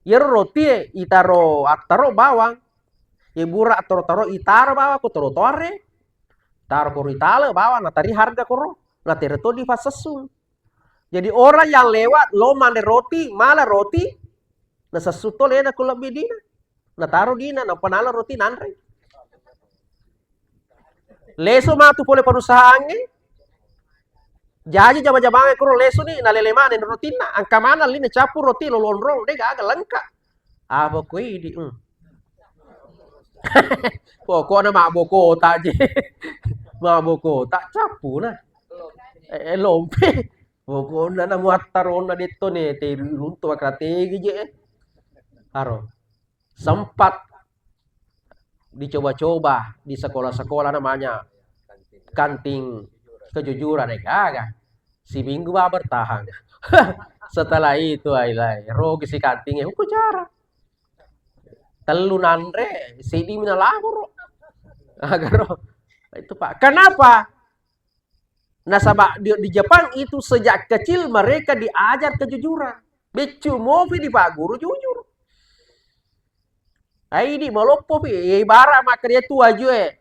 Yero roti e, itaro, attaro bawang. Ye bura attaro-taro, itaro bawang, ko taro toare. Taro koro itale bawang, natari harga koro. Natere to di pasessu. Jadi orang yang lewat, lo manre roti, mala roti, nasessu to lena ku lebbi dina. Nataro dina, nappa nala roti nanre. Lesu matu pole perusahaangnge. Jaji jama-jamangnge kuro lesu ni, nalele maneng rotinna. Angka maneng lina cappu roti lo lonrong, de gaga lengka. Apa ko idi? Hmm. Pokokna mabbo kota je. Mabbo kota, cappu na. Eh, eh, lompe. Pokokna na muattaronna detto ne, te runtu makrategi je. Aro. Sempat dicoba-coba di sekolah-sekolah namanya kantin kejujuran, eh, gaga. Siminggu ba bertahan. Setelah itu, ai, lai, rogi si kantingnge, uku cara. Tellu nanre, sidi mina lahoro. Agaro. Itu, Pak. Kenapa? Nasaba di, di Jepang itu sejak kecil mereka diajar kejujuran. Beccu mopi di Pak Guru jujur. Ai di maloppo pi, ya ibarat makkeda tu aju e.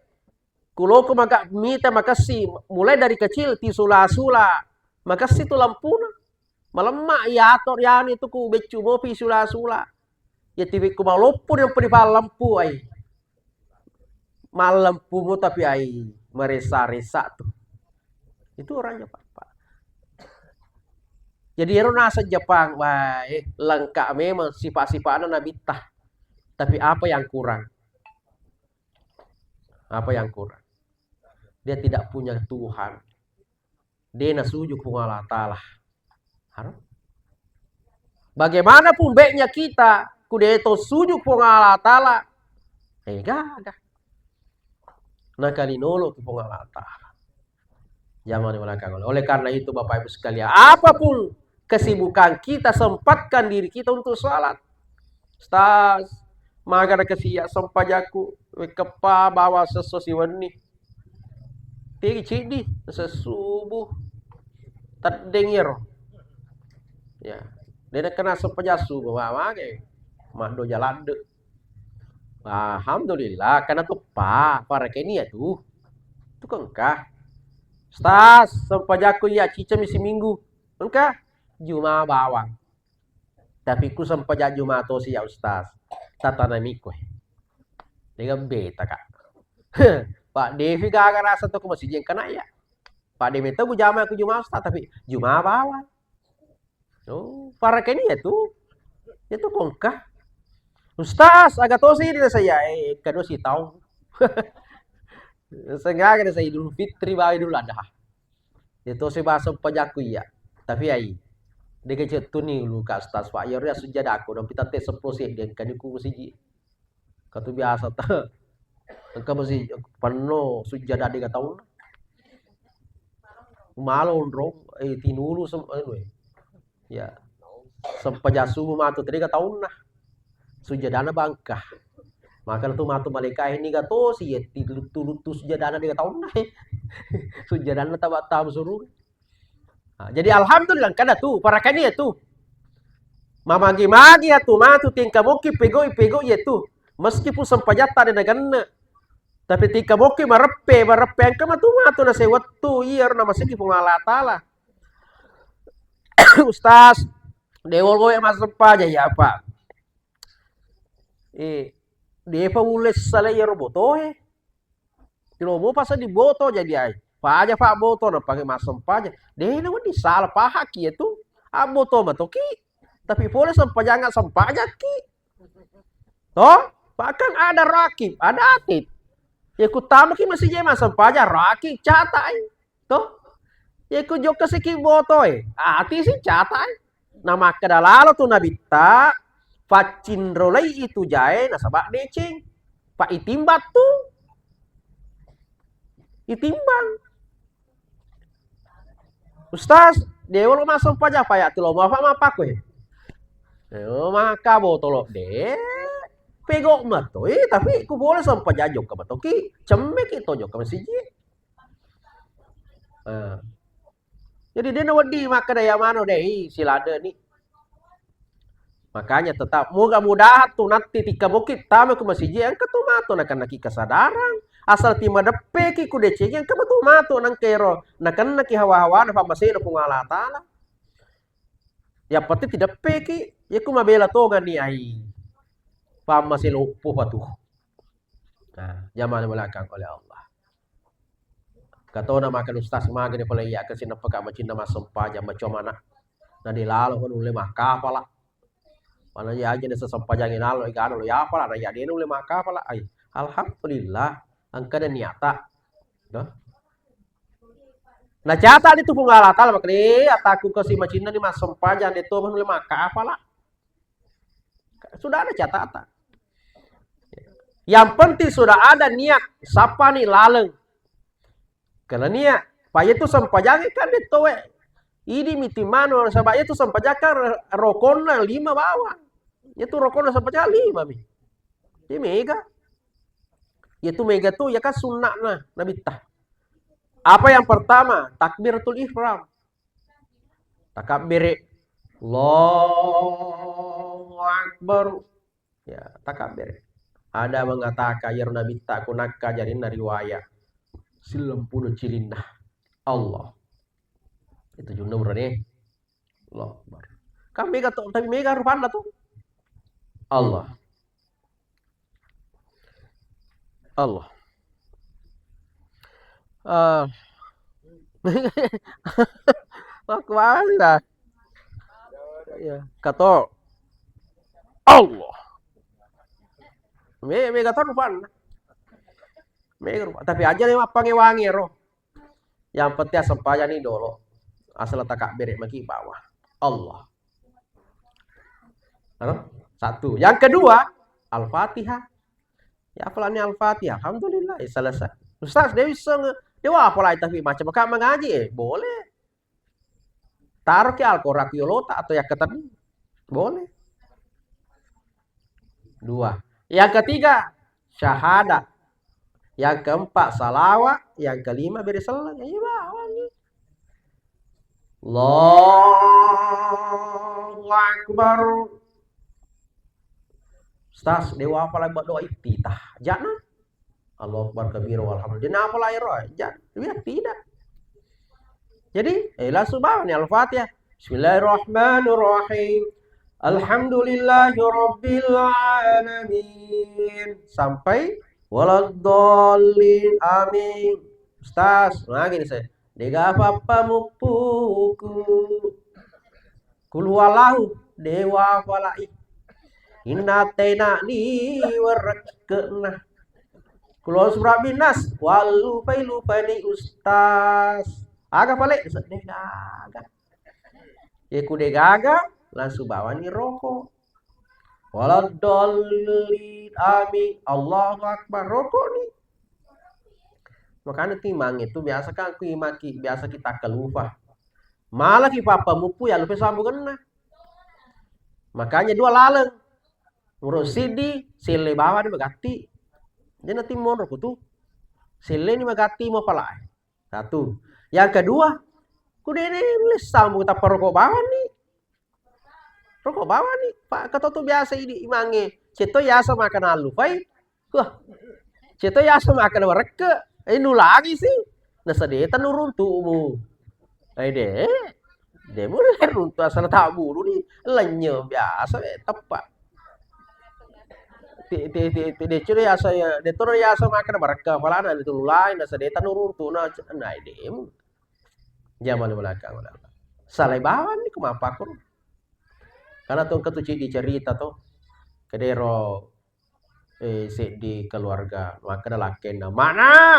Kuloko maka mita makessi, mulai dari kecil ti sula-sula. Makessi tu lampuna. Malemma iya ato rianu itu ku beccu mopi sula-sula. Ya tiwi ku maloppo yang pudi pallampu ai. Mallempumu tapi ai maresa-resa tu. Itu orang Jepang, Pak. Jadi ero naseng Jepang, wah, eh, lengkap memang sifat-sifatnya Nabitta. Tapi apa yang kurang? Apa yang kurang? Dia tidak punya Tuhan. De nasuju Puang Allah Ta'ala. Haro? Bagaimanapun baiknya kita, ku de to suju Puang Allah Ta'ala, eh, gaga. Nakalinolo ki Puang Allah Ta'ala. Jangan diulang oleh. Oleh karena itu, Bapak Ibu sekalian, apapun kesibukan kita, sempatkan diri kita untuk salat. Ustaz, magana kesia sempajakku, wekkepa bawa sesso siwenni. Tegi ciddi, sesubuh. Teddeng iyaro. Ya. Dena kena sempaja subuh, wa-, wage. Maddo jaladde. Alhamdulillah, karena tuppa, parakeni ya tu. Tu engka. Ustaz, sempajakku iya cicami siminggu. Engka, juma bawang. Tapi ku sempajang juma tosi ya Ustaz. Tatanami koe. Dega beta, Kak. Pak Devi gaga rasa to ku masiji engkana ya. Pak Devi to ku jama ku juma Ustaz, tapi juma bawang. Oh, parakeni ya tu. Ya tu kongka. Ustaz, aga tosi di saya, eh, kado si taung. Sengaga saya Idul Fitri, bawa Idul Adha. Itu sih bahasa pajakku iya. Tapi ai, dega cettuni luka Ustaz, Pak. Ya udah sujud aku, dan kita tes sepuluh sih, dan kan ku siji. Katu biasa ta. Engka masi penno sujada dega taunna. Malo onrong, eh, tinulu sem-, anu, eh. Ya. Sempaja subuh matu tadi ga taunna. Sujadana bangka. Maka tu matu malaika ini ga tosi ya tiluttu-luttu sujadana dega taunna. Sujadana taba tamu suruh. Nah, jadi alhamdulillah kada tu, parakani ya tu. Mamagi-magi ya tu, matu tingka moki pegoi-pegoi ya tu. Meskipun sempajatta de naganna. Tapi tingka moki mareppe, mareppe engka matu matu na sewettu iya ro namaseki Puang Allah Ta'ala. Ustaz, dewa gowe masempaja ya apa? Eh, depa ulle salai iyaro botoe. Tilomo pasang di boto jadi ai. Paja fa boto na pake masempaja. De na wedding salah pahaki ya tu. Abboto matoki. Tapi pole sempajang, sempajangki. Toh? Bahkan ada rakib, ada atid. Ya kutamaki masijie massempajang, rakib catai. Toh? Ya ku jokka siki botoe, ati si catai. Namakkeda lalo tu nabitta, "Faccinrolai itu jae nasaba deceng. Pa itimbang tu." Itimbang. "Ustaz, dewa lo massempajang, paya tu lo mafa mapakue." Dewa maka botolo de. Pego mato, eh, tapi ku boleh sempajang jokka matoki. Cemmeki to jokka masijie. Eh. Jadi de nawedding makkeda ya mano de, i, siladeni. Makanya tetap mudah-mudahan tu nanti tikka bokki tama ke masijie, engka tu mato nakennaki kesadaran. Asal ti madeppeki ku deceng, engka tu mato nangkero nakennaki hawa-hawana pammasena Puang Allah Taala. Yang penting tideppeki, ya ku mabela tongani ai. Pammase loppo patu. Nah, jamaah belakang oleh Allah. Katona makan ustaz, magani pole iya ke sinappa ka macinna massempajang macomana. Na di lalo ko nulle makkapala. Mana iya aja ne sesempajangi nalo, igana lo yapala, na iya de nulle makkapala. Ai, alhamdulillah, engka ada niata. Nah. Nacata di tu Puang Allah Taala, makanya ataku ke si macinna ni massempajang de to nulle makkapala. Sudah ada catatan. Yang penting sudah ada niat, sapa ni laleng. Karena niat, pa itu sempajang kan de towe. Idi miti mano, saba itu sempajang kan rokonna lima bawang. Itu rokonna sempajang lima mi. Jadi mega. Itu mega tu ya kan sunnahna Nabitta. Apa yang pertama? Takbiratul ihram. Takabbere. Allahu Akbar. Ya, takabbere. Ada mengatakan, ya Nabitta, ku nakka jarinna riwayat. Silempulu cilinna. Allah. Itu junna urane. Allahu Akbar. Kan mega to, tapi mega rupanna tu. Allah. Allah. Ah. Aku balik dah. Ya, kato. Allah. Me, mega to rupanna. Mega rupa. Tapi aja ni mappangewangi ro. Yang penting sempajang ni dolo. Asal takabbere maki bawah. Allah. Halo? Satu. Yang kedua, Al-Fatihah. Ya, apalagi Al-Fatihah. Alhamdulillah, ya selesai. Ustaz, dia bisa nge-, dia apa lagi tapi macam kak mengaji, eh, boleh. Taruh ke Al-Quran yolota atau yang ketemu. Boleh. Dua. Yang ketiga, syahadat. Yang keempat, salawat. Yang kelima, beri seleng. Ini bawang ni. Allahu Akbar. Ustaz, dewa apa lagi buat doa iftitah? Jangan. Allahu Akbar kabira walhamdulillah. Dia apa lagi roh? Jangan. Dia tidak. Jadi, eh, langsung bawa nih Al-Fatihah. Bismillahirrahmanirrahim. Alhamdulillahirabbil alamin. Sampai waladdallin. Amin. Ustaz, nah gini saya. Dega apa-apa mupuku. Kul huwallahu, dewa falai. Inna tena ni werekke'na. Kul a'udzu birabbin nas, walu failu fani ustaz. Aga pale, dega aga. Ya ku dega aga, langsung bawani rokok. Waladdallin, amin. Allahu Akbar, rokok ni. Makanya timang itu biasa kan aku imaki, biasa kita kelupa. Malah ki papa mupu ya lupa sambunganna. Makanya dua laleng. Urung siddi, selle bawani magatti. Jadi nanti monro kutu. Selle ni magatti mau pala. Satu. Yang kedua, ku dene nulle sambung tappa rokok bawang ni. Rokok bawang ni. Pak, ketoto biasa ini imange. Ceto yasa makan alu, pai. Wah. Ceto yasa makan warekke. Eh, nulangi sih. Nasa de tanuruntumu. Eh, de. De mulle runtu asal tak bulu ni. Lenye biasa, eh, tepat. Ti, ti, ti, ti, de cure yasa ya, de toro yasa makan warekke, apalana itu lain, nasa de tanuruntu, na, na, de. Zaman belakang udah. Salai bawang ni, kumapa kur. Karena tu engka tu ciddi cerita to. Kedero eh, seddi keluarga makkeda lakkenna, "Mana?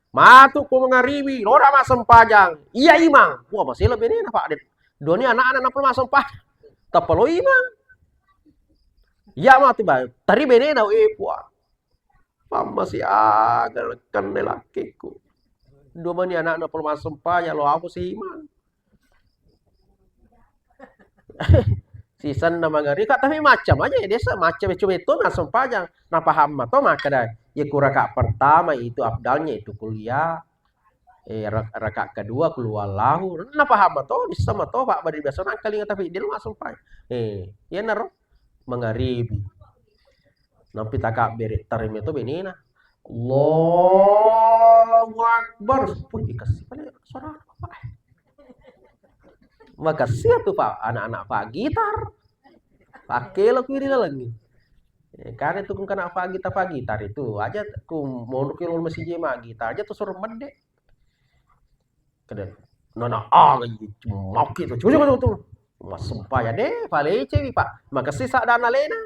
Matu ko mangaribi, lora massempajang." "Iya, Imang." Wah, masih lebih nih, Pak. Doni anak-anak napa massempajang? Tappa lo Imang. "Iya, matu, Bang." Tari benena, "Eh, Puang. Pamma si aga kenne lakkiku. Dua mani anak-anak polo massempajang, lo apa si Imang?" Sisenna mangari, Kak, tapi macam aja ya, desa macam ya, cuma itu massempajang. Napaham mato makkeda, ya ku rakaat pertama itu afdalnya itu kuliah. Eh, rak-, rakaat kedua keluar lahu. Napaham mato, bisa mato, Pak, bari biasa nangkalinga tapi dia massempajang. Eh, ya naro mangaribi. Nampi takabbere, tarime to benena. Allahu Akbar. Wih, dikasih pale suara apa? Makasih ya tuh, Pak, anak-anak Pak Gitar. Pakai lo kuwi di dalam nih. Eh, karena itu kena Pak Gitar, Pak Gitar itu aja ku mau ke masih jema gitar aja tuh suruh mende. Kada, nana aga itu, mauki tu. Coba, coba, coba. Massempajang deh, palecewi, Pak. Makasih sadana lena.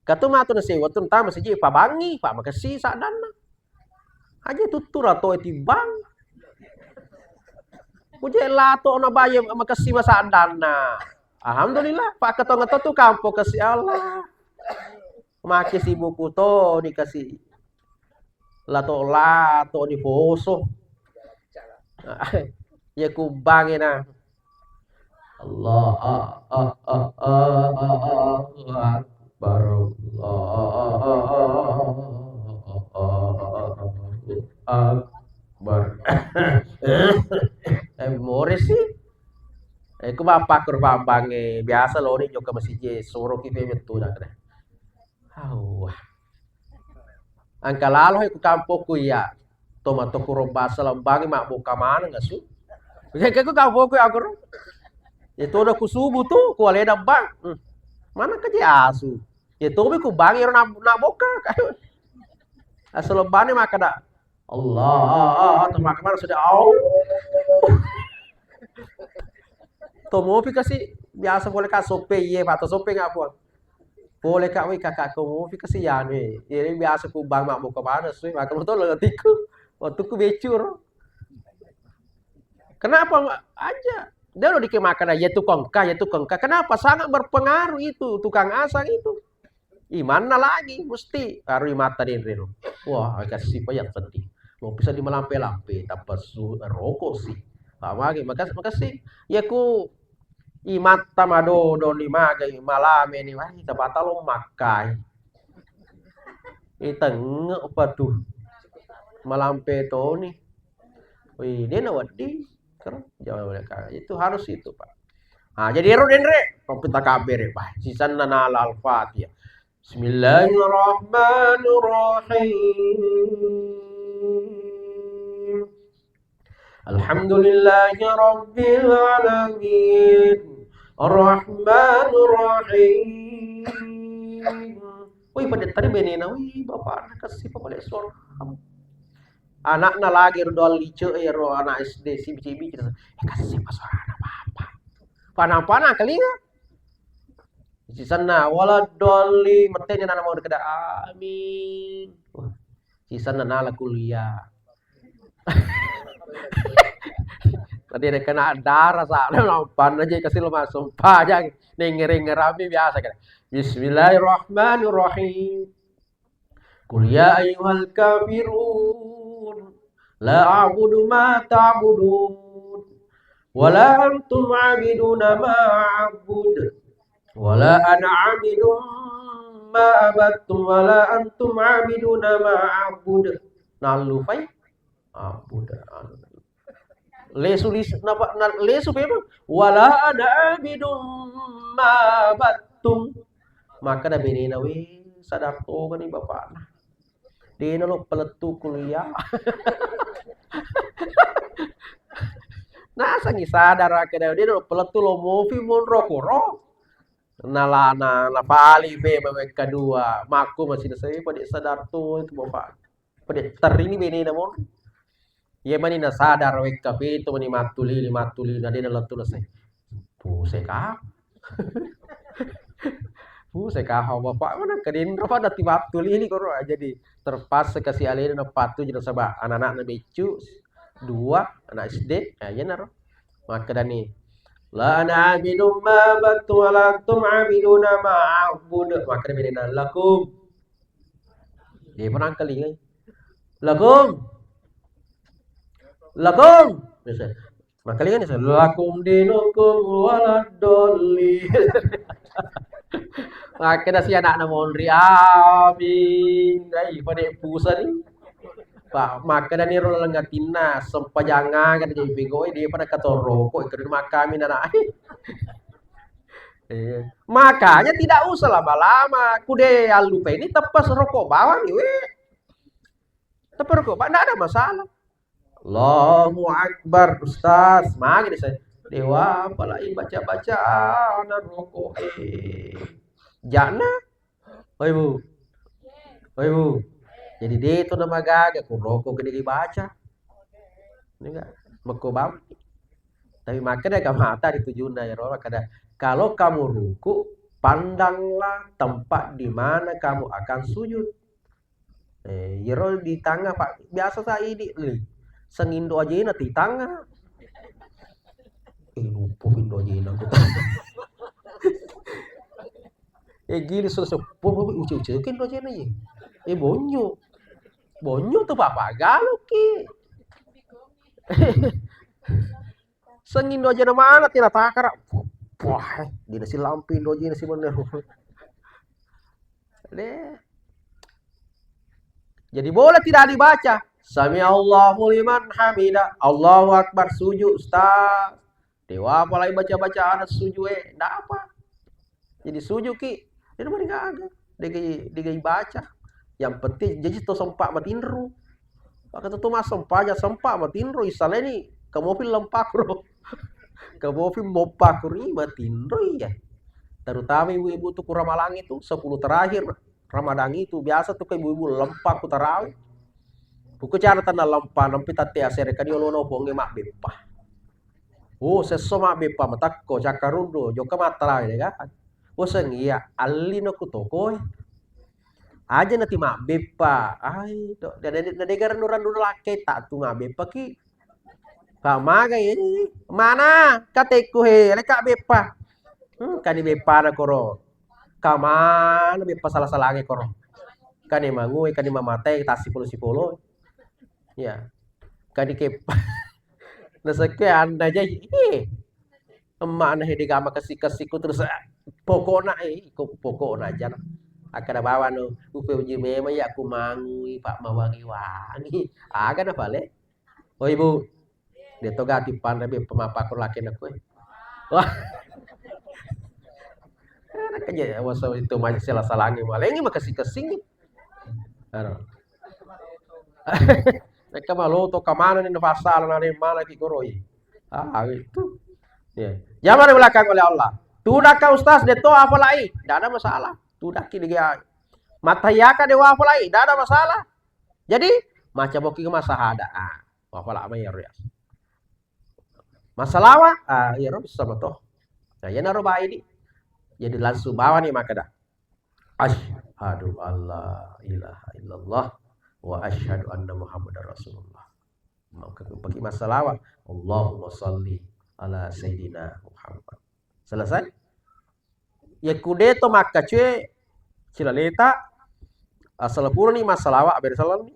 Katu matu nasewa tu, entah masih ji, Pak, bangi, Pak, makasih sadana. Aja tuttu rato timbang. Kuje lato na baye makasih masadana. Alhamdulillah, Pak, ketong tu kampo kasih Allah. Make si buku to dikasih. Lato-lato diposo. Ya kubange na. Allah, ah, ah, ah, ah, ah, Allahu Akbar. Allahu Akbar. Eh, more sih. Eh, ku bapak kurang bange. Biasa lo ni jokka masih je. Suruh kita betul dah kena. Awwah. Engka lalo he ku kampokku iya. Tomatokku robba selebbangi mabboka maneng asu. Ke ku kampokku aku ro. Itu udah ku subuh tu, ku alena bang. Hmm. Mana keje asu? Ya tobi ku bangi ro na, na boka. Asu lebbane makkeda, Allah, teman-teman sudah, au. Tomopi kasi biasa boleh kak sope iye, atau sope nggak puang. Boleh kak, wih kakak komopi kasi ya nih. Ini biasa ku bang mak buka pada sih, maka betul lo tiku. Waktu ku becur. Kenapa aja? Dia lo dikemakan ya tukang kah, ya tukang kah. Kenapa? Sangat berpengaruh itu tukang asang itu. Imanna lagi, musti harus mata denre ro. Wah, kasi pa yang penting. Mau bisa di malampe-lampe, tappa su rokok sih. Apa lagi? Makasih, makasih. Ya ku imatta madodo ni magai malame ni, wah, kita batal lo makai. Itengek apa tuh? Malampe toni. Wih, dia na wedding. Keren. Jangan mereka. Itu harus itu, Pak. Nah, jadi ero denre, kau kita kabere, Pak. Sisanna nala Al-Fatihah. Bismillahirrahmanirrahim. Alhamdulillahirabbil alamin. Arrahmanirrahim. Wih, pada tadi benena, wih, bapak anak kasih papa suara. Anakna lagi ro doang lice, ya, ro anak S D, si bici-bici. Eh, kasih papa suara anak bapak. Panang-panang kali ya. Sisanna, wala doli, metenya nana mau dikeda, amin. Wah, sisanna nala kuliah. Tadi ada kena darah, sa, lampan aja kasih lo masuk pajang. Nengere-ngerami biasa kan. Bismillahirrahmanirrahim. Qul ya ayyuhal kafirun, la a'budu ma ta'budun, wa la antum 'abiduna ma a'bud, wa la ana 'abidun ma abattum, wa la antum 'abiduna ma a'bud. Nallu fai? A'bud. Lesu lis-, napa, na-, lesu memang. Wala ana abidum ma battum. Maka da benena, "We, sadar togani bapakna. Dena lo pelettu kuliah." Nasangi sadar, akhirnya dena lo pelettu lo mofi monro koro. Nala-, na-, napali pe bawa kedua. Makku masih saya pada sadar to itu bapak. Pada terini benena mon. Iya mani nasadar wekka pitu mani mattuli, mattuli, na dena lettu na se. Puse ka. Pusai kaha bapak mana kedinro pada tiwattu lili koro. Jadi terpaksa kasi alena napattuju nasaba anak-anakna beccu dua, anak S D. Ya, iyanaro. Makkedani, "La ana abidum ma battu wa la antum abiduna ma a'bud." Makkeda bene, "Lakum." Dia pernah kali kan? "Lakum." "Lakum." Biasa. Makkalinga ni, "Lakum dinukum waladdallin." Makkeda si anakna monri, "Amin." Dai, pada pusani. Pak, makkeda ni ro laleng atinna, sempajang aga jadi pegawai, dia pada katoroko, ikut makami anak. Eh, makanya tidak usah lama-lama. Kude allupa ini tepas rokok bawang ni, we. Tapi rokok, Pak, ndak ada masalah. Allahu Akbar, Ustaz. Magi deh saya. Dewa, apalagi baca-bacaan rokok. Eh. Jana. Oi, Bu. Oi, Bu. Jadi dia itu nama gaga, ku rokok gede baca. Ini enggak. Meko bam. Tapi makanya gak mata di tujuannya ya, Rola. Kada, kalau kamu ruku, pandanglah tempat di mana kamu akan sujud. Eh, iyaro di tanga, Pak, biasa sa idi, lih. Sengindo ajena ti tanga. Eh, lupa indo ajena. Eh, gili so sepuh, uce-uce ke indo ajena ye. Eh, bonyo. Bonyo tu papa galo ki. Sengindo ajena mana tina takara. Wah, eh, dina si lampi indo ajena si bener. Deh. Jadi boleh tidak dibaca? Sami Allahu liman hamida. Allahu Akbar, sujud, Ustaz. Dewa, apalagi baca-baca anak sujud, eh, ndak apa. Jadi sujud ki, dia mari gaga. Degai, degai baca. Yang penting jadi to sempat matinro. Maka tu masempajang sempat matinro, isaleni kamu pil lempakro. Kamu pil mopakro ni matinro iya. Terutama ibu-ibu tu kuramalang itu sepuluh terakhir. Ramadan itu biasa tu ke ibu-ibu lempak ku tarawih. Puku cara tanah lempak, nampi tatte asere kadi olono ponge mabbeppa. Oh, sesso mabbeppa matakko, cakkarundu, jokka mattarawih dega. Oh, seng iya, allino ku tokoi. Aja nati mabbeppa. Ai, do, na dega rendu-rendu lakke tak tu mabbeppa ki. Pak maga ini. Mana? Kateku he, leka beppa. Hmm, kani beppa na koro. Kamana beppa salah-salange koro. Kani mangue, kani mamatai, tasi polo-sipolo. Ya. Kani kepa. Nasekke anda aja. Eh. Emma na hede gama kesi-kesiku terus, eh, pokokna, eh, iko pokokna aja na. Akkada bawang no, upe uji memang ya aku mangui, Pak, mawangi-wangi. Aga na pale? Oh, Ibu, de to gati panre be pemapa ko laki na kue. Wah. Kanya wasa itu maju sela salangi malengi makasih kesing. Aro. Mereka malu to kamana ni nafasal na mana ki koroi. Ah, itu. Ya. Jangan belakang oleh Allah. Tudak ka ustaz de to apa lai? Tidak ada masalah. Tudak ki dia. Matayaka dewa apa lai? Tidak ada masalah. Jadi, maca bokki masahada. Ah, wafala mai ero ya. Masalawa, ah, ero bisa mato. Nah, iyanaro baidi. Jadi langsung bawa ni makkeda, "Asyhadu alla ilaha illallah wa asyhadu anna Muhammadar Rasulullah." Maka pake masalawa, "Allahumma salli ala sayyidina Muhammad." Selesai? Yakku de to makkacoe silaleta, asal purani massalawa, abere salami.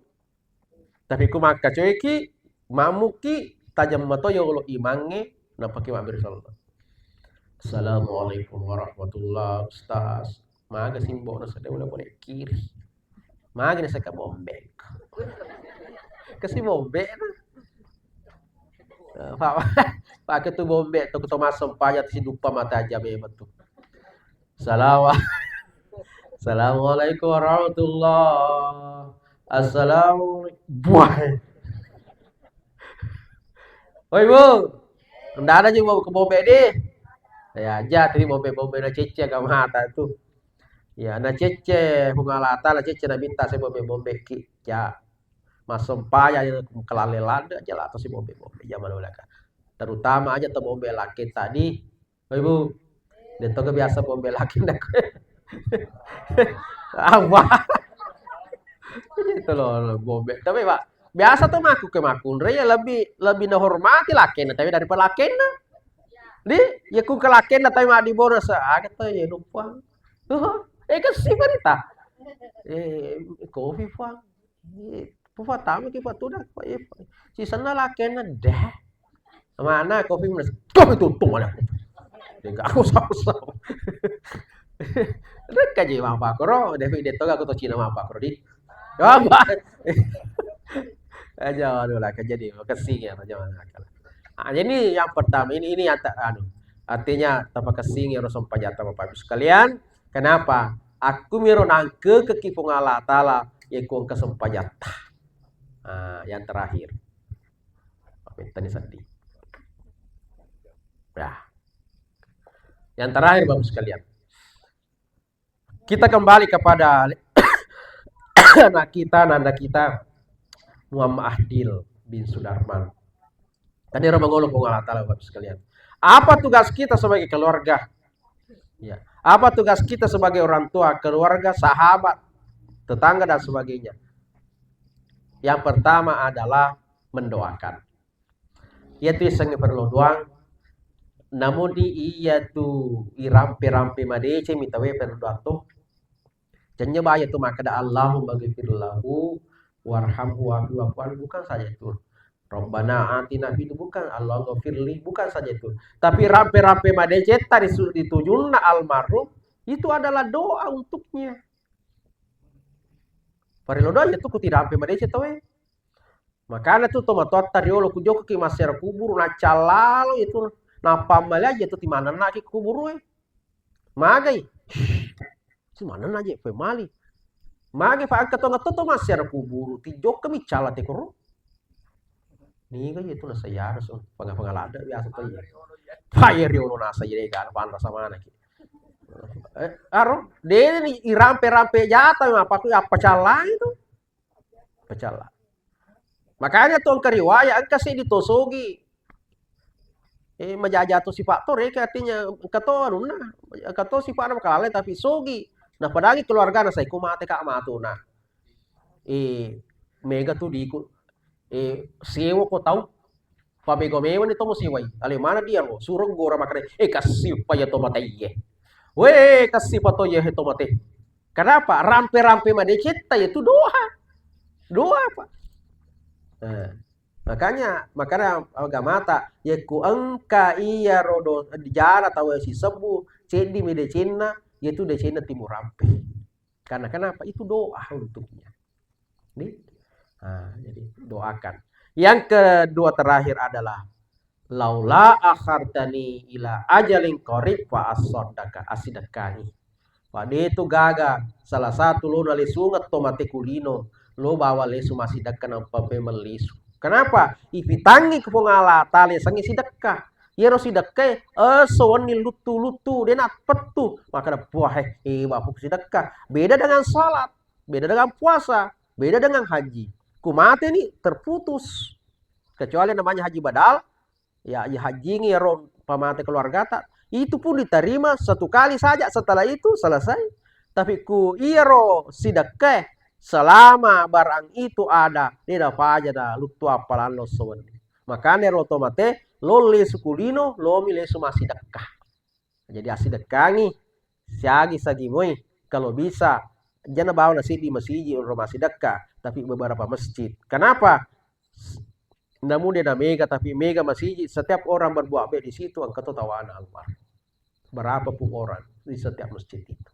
Tapi ku makkacoeki, mammuki, tajeng mato yolo imangnge, napake mabbere salami. Assalamualaikum warahmatullah, Ustaz. Maga simbona sedde ula boleh kiri. Magi nasaka bombe. Kasi bombe na. Eh, pa-, pake tu bombe tu, to masem paja tu si dupa mata aja memang tu. Salawa-, Assalamualaikum warahmatullah. Assalamualaikum. Buah. Oi, Bu. Ndak ada juga ke bombe di. Ya, aja tadi bombe-bombe na cece ke mata tu. Ya, na cece Puang Allah Taala, cece Nabitta, saya bombe-bombe ki. Ja, masempaya ya kelale lada aja lah atau si bombe-bombe zaman dulu kan. Terutama aja tuh bombe laki tadi. Oh, Ibu, dia tuh biasa bombe laki ndak. Apa? Itu loh, loh, bombe. Tapi, Pak, biasa tuh maku ke makunre ya lebih, lebih menghormati lakenna tapi daripada lakenna. Di, ya ku ke lakenna tapi mah di bonus, ah, kata ya lupa. Tuh, eh, kan si berita. Eh, kopi, Pak. Eh, Pak, tamu ki, Pak, tuh dah, Pak, eh, Pak. Si sana lakenna dah. Mana kopi mana? Kopi tutung mana? Enggak, aku sama-sama. Rekka je mapakoro, David Detoga aku to Cina mapakoro di. Coba. Aja, aduh lah, kejadi, makasih ya, aja, akal. Ah, jadi yang pertama ini, ini yang tak, anu, artinya tapakessingi ro sempajatta Bapak Ibu sekalian. Kenapa? Aku miro nangke ke Puang Allah Taala, ya ku engka sempajatta. Ah, yang terakhir. Apa yang tadi sedih? Ya. Yang terakhir, Bapak sekalian. Kita kembali kepada anak kita, nanda kita, Muhammad Ahdil bin Sudarman. Tadi orang mengolok Puang Allah Taala, Bapak sekalian. Apa tugas kita sebagai keluarga? Ya. Apa tugas kita sebagai orang tua, keluarga, sahabat, tetangga, dan sebagainya? Yang pertama adalah mendoakan. Iyatu yasengnge parellu doang. Namudi iyatu irampe-rampe madeceng mi tauwe parellu doang to. Cennya baya tu makkeda, "Allahumma ghfir lahu warhamhu wa'fu anhu," bukan saja itu. "Rabbana atina fid," bukan, "Allahumma ghfirli," bukan saja itu. Tapi rampe-rampe madecetta di su-, di tujunna almarhum itu adalah doa untuknya. Parellu doang iyatu ku tirampe madeceng tauwe. Makana tu tomatoatta riolo ku jokka ki massiara kuburu, naccallalo itu, nappa mali aja tu timanenna ki kuburu e. Magai. Timanenna aja pe mali. Magai fa engka to ngetto to massiara kuburu, tijokka mi cala te koro. Niga je tu nasayana so, panga-panga ladde biasa to iya. Fa iya riolo nasa iya ga panrasa mana ki. Eh, aro, de ni irampe-rampe jata apa ku apa cala itu. Pecalla. Makanya tu engka riwayat, engka seddi to sogi. Eh, majaja to sifat to reke artinya engka to anunna, engka to sifat na makalale tapi sogi. Nah, padagi keluargana sai ko mate ka matuna. Eh, mega tu diku, eh, sewa ko tau. Pabego mewani to musiwai. Ale mana dia lo? Surong gora makare. Eh, kasih pa ya to mate iye. Weh, kasih pa to iye to mate. Kenapa? Rampe-rampe madecetta itu doa. Doa, Pak. Nah, makanya, makanya agamata, yekku engka iya rodo jara tau sisebbu, ceddi mi decenna, yaitu decenna timur rampe. Karena kenapa? Itu doa untuknya. Nih. Nah, jadi doakan. Yang kedua terakhir adalah laula akhartani ila ajalin qarib fa asaddaqa, asidakani. Pada itu gaga salah satu lo nalesungeng to mate kulino, lo bawa lesu masidakka nampa pe mellisu. Kenapa? Ipitangi ke Puang Allah Taala sangi sidakka. Iyaro sidakkae, eh, esso wenni luttu-luttu, de napettu. Maka da puah, eh, eh, bawa sidakka. Beda dengan salat. Beda dengan puasa, beda dengan haji. Ku mate ni terputus. Kecuali namanya haji badal, ya, ya haji ngi ro pamate keluargata, itu pun diterima satu kali saja, setelah itu selesai. Tapi ku iyaro sidekka, selama barang itu ada, de napaja da luttu appalanna esso wenni. Makanya ro to mate, lo lesu kulino, lo mi lesu masidekka. Jadi asidekkangi, siagi sagi moi, kalau bisa, jana bawa na seddi masiji ro masidekka, tapi beberapa masjid. Kenapa? Namun dia na mega, tapi mega masiji, setiap orang berbuat baik di situ, engka to tawana Allah. Berapapun orang di setiap masjid itu.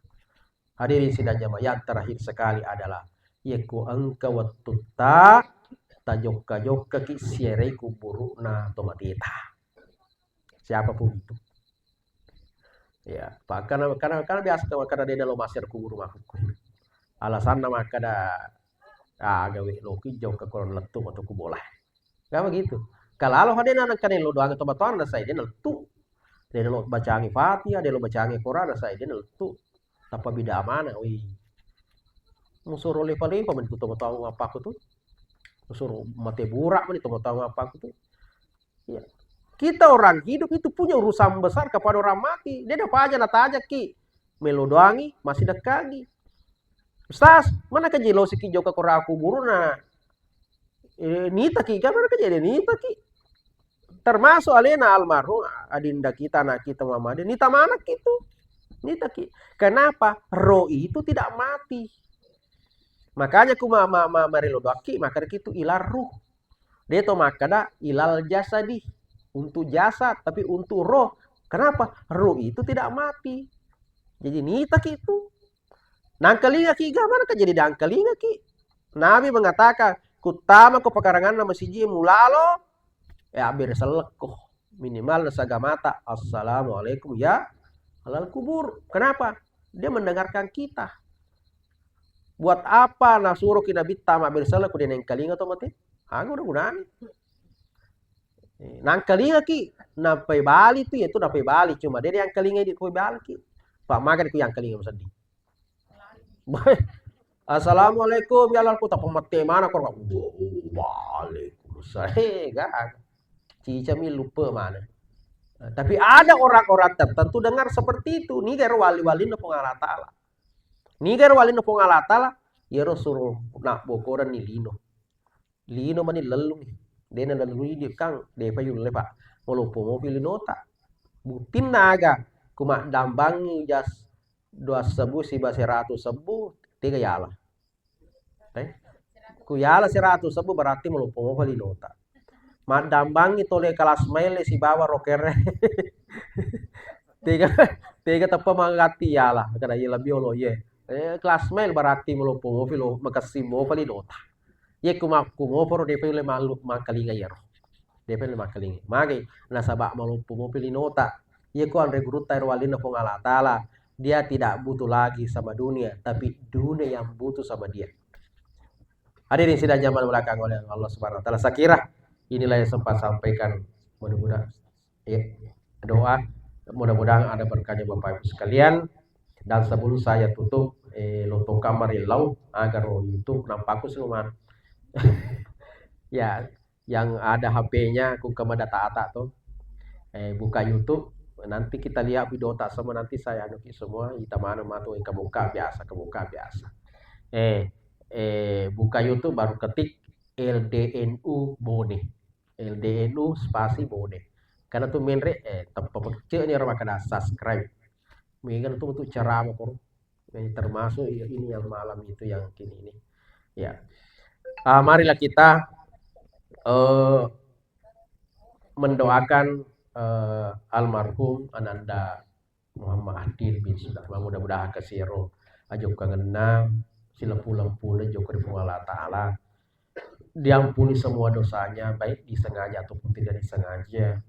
Hadirin sidang jamaah, yang terakhir sekali adalah, yekko engka wettutta, tajokka-jokkaki siarai kuburu'na tomateta. Siapapun itu. Ya, karena, karena, karena biasa makkeda de nalo massiara kuburu makkukku. Alasanna makkeda, ah, gawe loki jokka korona lettu matu ku bola. Kan begitu. Kalalo hadena nengka de lo doang to batuanna sai de lettu. De lo bacangi Fatihah, de lo bacangi Quran sai de lettu. Tappa bida mana, wi. Musoro lepa-lepa mani tu tomatoa mappaku tu. Musoro mate burak mani tomatoa mappaku tu. Ya. Kita orang hidup itu punya urusan besar kepada orang mati. De napaja natajaki Melo doangi, massidekkangi. Ustaz, mana keji losiki jokka koro kuburuna? Eh, nitaki, kan mana keji nitaki? Termasuk alena almarhum adinda kita, anak kita, mama dia, nita manakki tu. Nitaki. Kenapa? Roh itu tidak mati. Makanya ku ma-, ma-, ma-, marelo doakki, maka itu ilal ruh. De to makkada ilal jasadi, untuk jasad, tapi untuk roh. Kenapa? Roh itu tidak mati. Jadi nitaki itu. Nangkalingaki ga, mana ka jadi dangkalingaki. Nabi mengatakan, kuttama ko pekaranganna masiji mulalo, ya, abbere sellekko. Minimal nasaga mata, "Assalamualaikum ya alal kubur." Kenapa? Dia mendengarkan kita. Buat apa nasuroki Nabitta mabbere sellekko de nengkalinga to mate? Aga gunana. Eh, nangkalingaki, nappai bali tu, ya tu nappai bali, cuma de nangkalinga di koi baliki. Pak, maga di ku yang kalinga seddi. "Assalamualaikum ya alal kubur," tappa mate mana koro. "Waalaikumsalam." He, ga. Cicami lupa mana. Nah, tapi ada orang-orang tertentu dengar seperti itu. Niga ero wali-walinna Puang Allah Ta'ala. Niga ero walinna Puang Allah Ta'ala, iyaro suro nabbokorenni lino. Lino mani lellungi. De nalellungi dikkang, depa yulle, Pak. Maloppo mopi linota. Buktinna aga, ku maddambangi jas dua sebbu siba seratu sebbu, tega yala. Eh? Ku yala seratu sebbu berarti maloppo mopa linota. Maddambangi tole kelas mail sibawa rokere. Tega, tega teppa mangatti yala, kada iya lebbi olo iye. Eh, kelas mail berarti maloppo mopi lo, makessing mopa linota. Iye ku makku moparo depa yulle mallu mangkalinga iyaro. Depa yulle mangkalinga. Magai, nasaba maloppo mopi linota. Iye ku anre gurutta ero walinna Puang Allah Ta'ala, dia tidak butuh lagi sama dunia, tapi dunia yang butuh sama dia. Hadirin sidang jamaah belakang oleh Allah Subhanahu wa Ta'ala. Saya kira inilah yang sempat sampaikan. Mudah-mudahan, ya, doa, mudah-mudahan ada berkahnya Bapak Ibu sekalian. Dan sebelum saya tutup, eh, lontong kamar lau agar YouTube nampakku semua. Ya, yang ada H P-nya, ku kemada tata tuh. Eh, buka YouTube, nanti kita lihat video tak semua, nanti saya anuki semua, kita mana matu yang kebuka biasa, kebuka biasa. Eh, eh, buka YouTube baru ketik L D N U Bone. L D N U spasi Bone. Karena tuh menre, eh, teppa pecce ni orang makan subscribe. Mega tu untuk ceramah koro. Eh, termasuk ya ini yang malam itu yang kini ini. Ya. Ah, marilah kita, eh, mendoakan, eh, almarhum Ananda Muhammad Adil bin Sudarman. Mudah-mudahan kasiro ajokkangenna, silempu-lempuna jokka ri Puang Allah Ta'ala. Diampuni semua dosanya, baik disengaja ataupun tidak disengaja.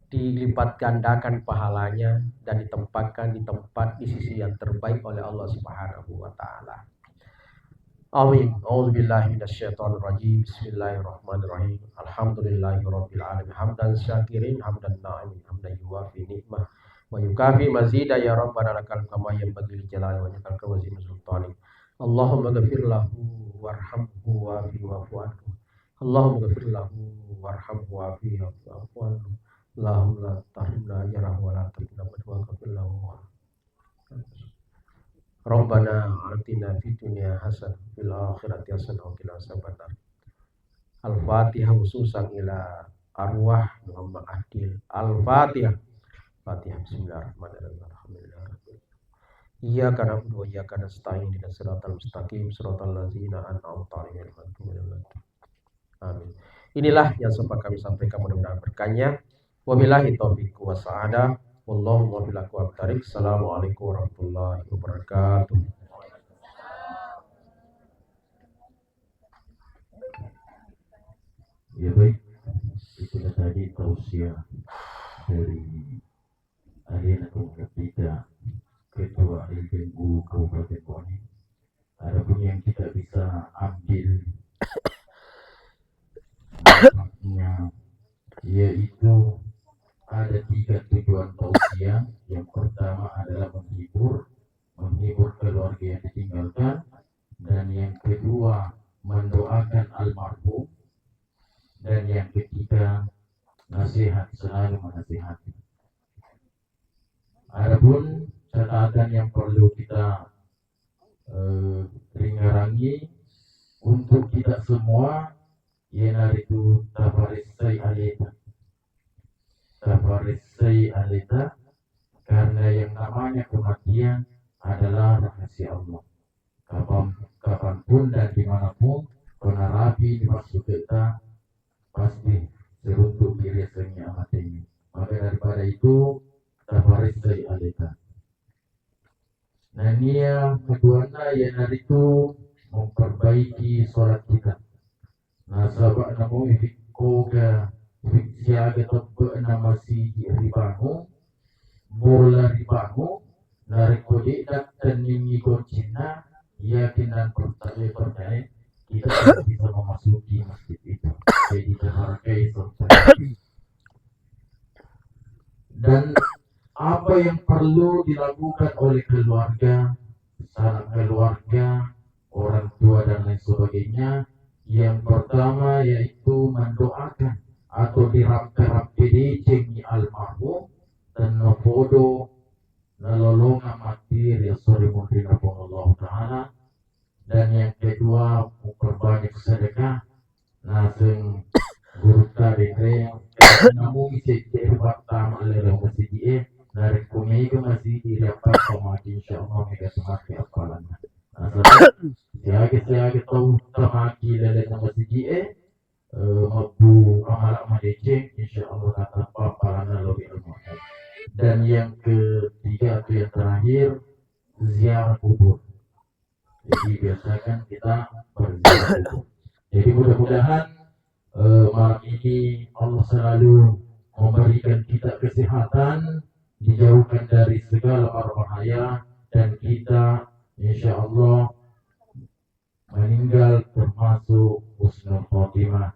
Dilipat gandakan pahalanya dan ditempatkan di tempat di sisi yang terbaik oleh Allah Subhanahu wa Ta'ala. Amin. A'udzu billahi minasyaitonir rajim. Bismillahirrahmanirrahim. Alhamdulillahirabbil alamin. Hamdan syakirin, hamdan na'imin, hamdan yuwafi ni'mah wa yukafi mazida. Ya Rabbana lakal kama yanbaghi li jalali wajhikal karim wa azimi sultanik. Allahumma ghafir lahu warhamhu wa'afihi wa'fu anhu. Allahumma ghafir lahu warhamhu wa'afihi wa'fu anhu. Allahumma la tahrimna ajrahu wa la taftinna ba'dahu wa ghafir lahu. Rabbana atina fid dunya hasanah wa fil akhirati hasanah wa qina adzabannar. Al-Fatihah khususan ila arwah Muhammad Adil. Al-Fatihah. Fatihah. Bismillahirrahmanirrahim. Alhamdulillah. Iyyaka na'budu wa iyyaka nasta'in. Ihdinas siratal mustaqim. Siratal ladzina an'amta 'alaihim ghairil maghdubi 'alaihim waladdallin. Amin. Inilah yang sempat kami sampaikan, mudah-mudahan berkahnya. Wabillahi taufiq wa sa'adah. Wallahu muwaffiq ila aqwamit thariq. Assalamualaikum warahmatullahi wabarakatuh. Ya, baik, itulah tadi tausiah dari Alena Ketua, Ketua L D N U Kabupaten Bone. Adapun yang kita bisa ambil manfaatnya, yaitu ada tiga tujuan tausiah. Yang pertama adalah menghibur, menghibur keluarga yang ditinggalkan, dan yang kedua mendoakan almarhum, dan yang ketiga nasihat, selalu menasihati. Adapun Catatan yang perlu kita, eh, ringarangi untuk kita semua, iyanaritu taparessai aleta. Taparessai aleta, karena yang namanya kematian adalah rahasia Allah. Kapan, kapanpun dan dimanapun, ko narapi di maksudta, pasti seruntuk diri sengi amatenya. Maka daripada itu, taparessai aleta. Nennia keduanna iyanaritu memperbaiki sholat kita. Nasaba namo ifikkoga fik-, siaga tebbe'na masigi ribangung, bola ribangung, narekko de' dattenningi goncinna, yakin dan percaya, percaya kita tidak bisa memasuki masjid itu. Jadi terhargai sampai. Dan apa yang perlu dilakukan oleh keluarga, sanak keluarga, orang tua dan lain sebagainya, yang pertama yaitu mendoakan atau dirampe-rampe decengi almarhum, tennapodo nalolongang matti ri esso ri munrinna Puang Allah Ta'ala. Dan yang kedua, memperbanyak sedekah. Naseng gurutta denre, namu ise cek rupa tama lelo masigi e, narekko mega masigi ri apa tamaki, insya Allah mega tamaki appalanna. Nasaba siaga-siaga tau tamaki lele masigi e, eh, mabbu amala madeceng, insya Allah tatappa appalanna lo di rumah. Dan yang ketiga atau yang terakhir, ziarah kubur. Jadi biasakan kita berziarah kubur. Jadi mudah-mudahan, eh, malam ini Allah selalu memberikan kita kesehatan, dijauhkan dari segala mara bahaya, dan kita insya Allah meninggal termasuk husnul khotimah.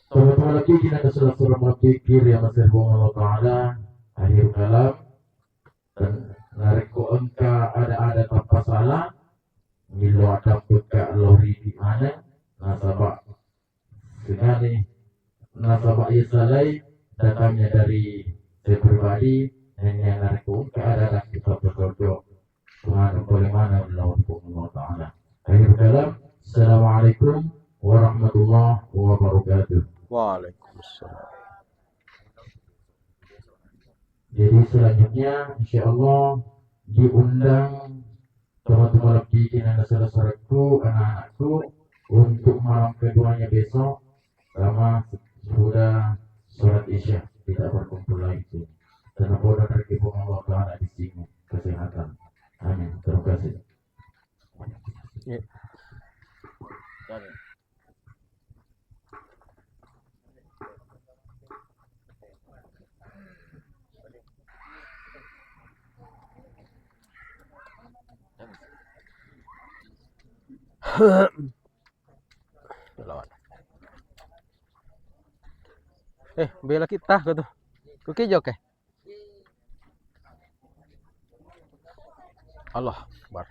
Teman-teman lagi kita ke surah-surah berpikir yang masih Allah Ta'ala, akhir kalam. Dan narekko engka ada-ada tappasala, millau adabbekka lao ridi maneng, nasaba segani, nasaba iya salai datangnya dari saya pribadi, nennia narekko engka ada-ada kita berdoa, Tuhan boleh mana Allah Ta'ala. Akhir kalam, Assalamualaikum warahmatullahi wabarakatuh. Waalaikumsalam. Jadi selanjutnya, insya Allah diundang teman-teman lebih kinanda saudaraku, anak-anakku, untuk malam keduanya besok, sama sudah sholat isya, kita berkumpul lagi sini. Dan mudah rezeki Allah Ta'ala di sini, kesehatan. Amin. Terima kasih. Iya. Eh, bela kita kau tuh. Oke, Jok, eh. Allah Akbar.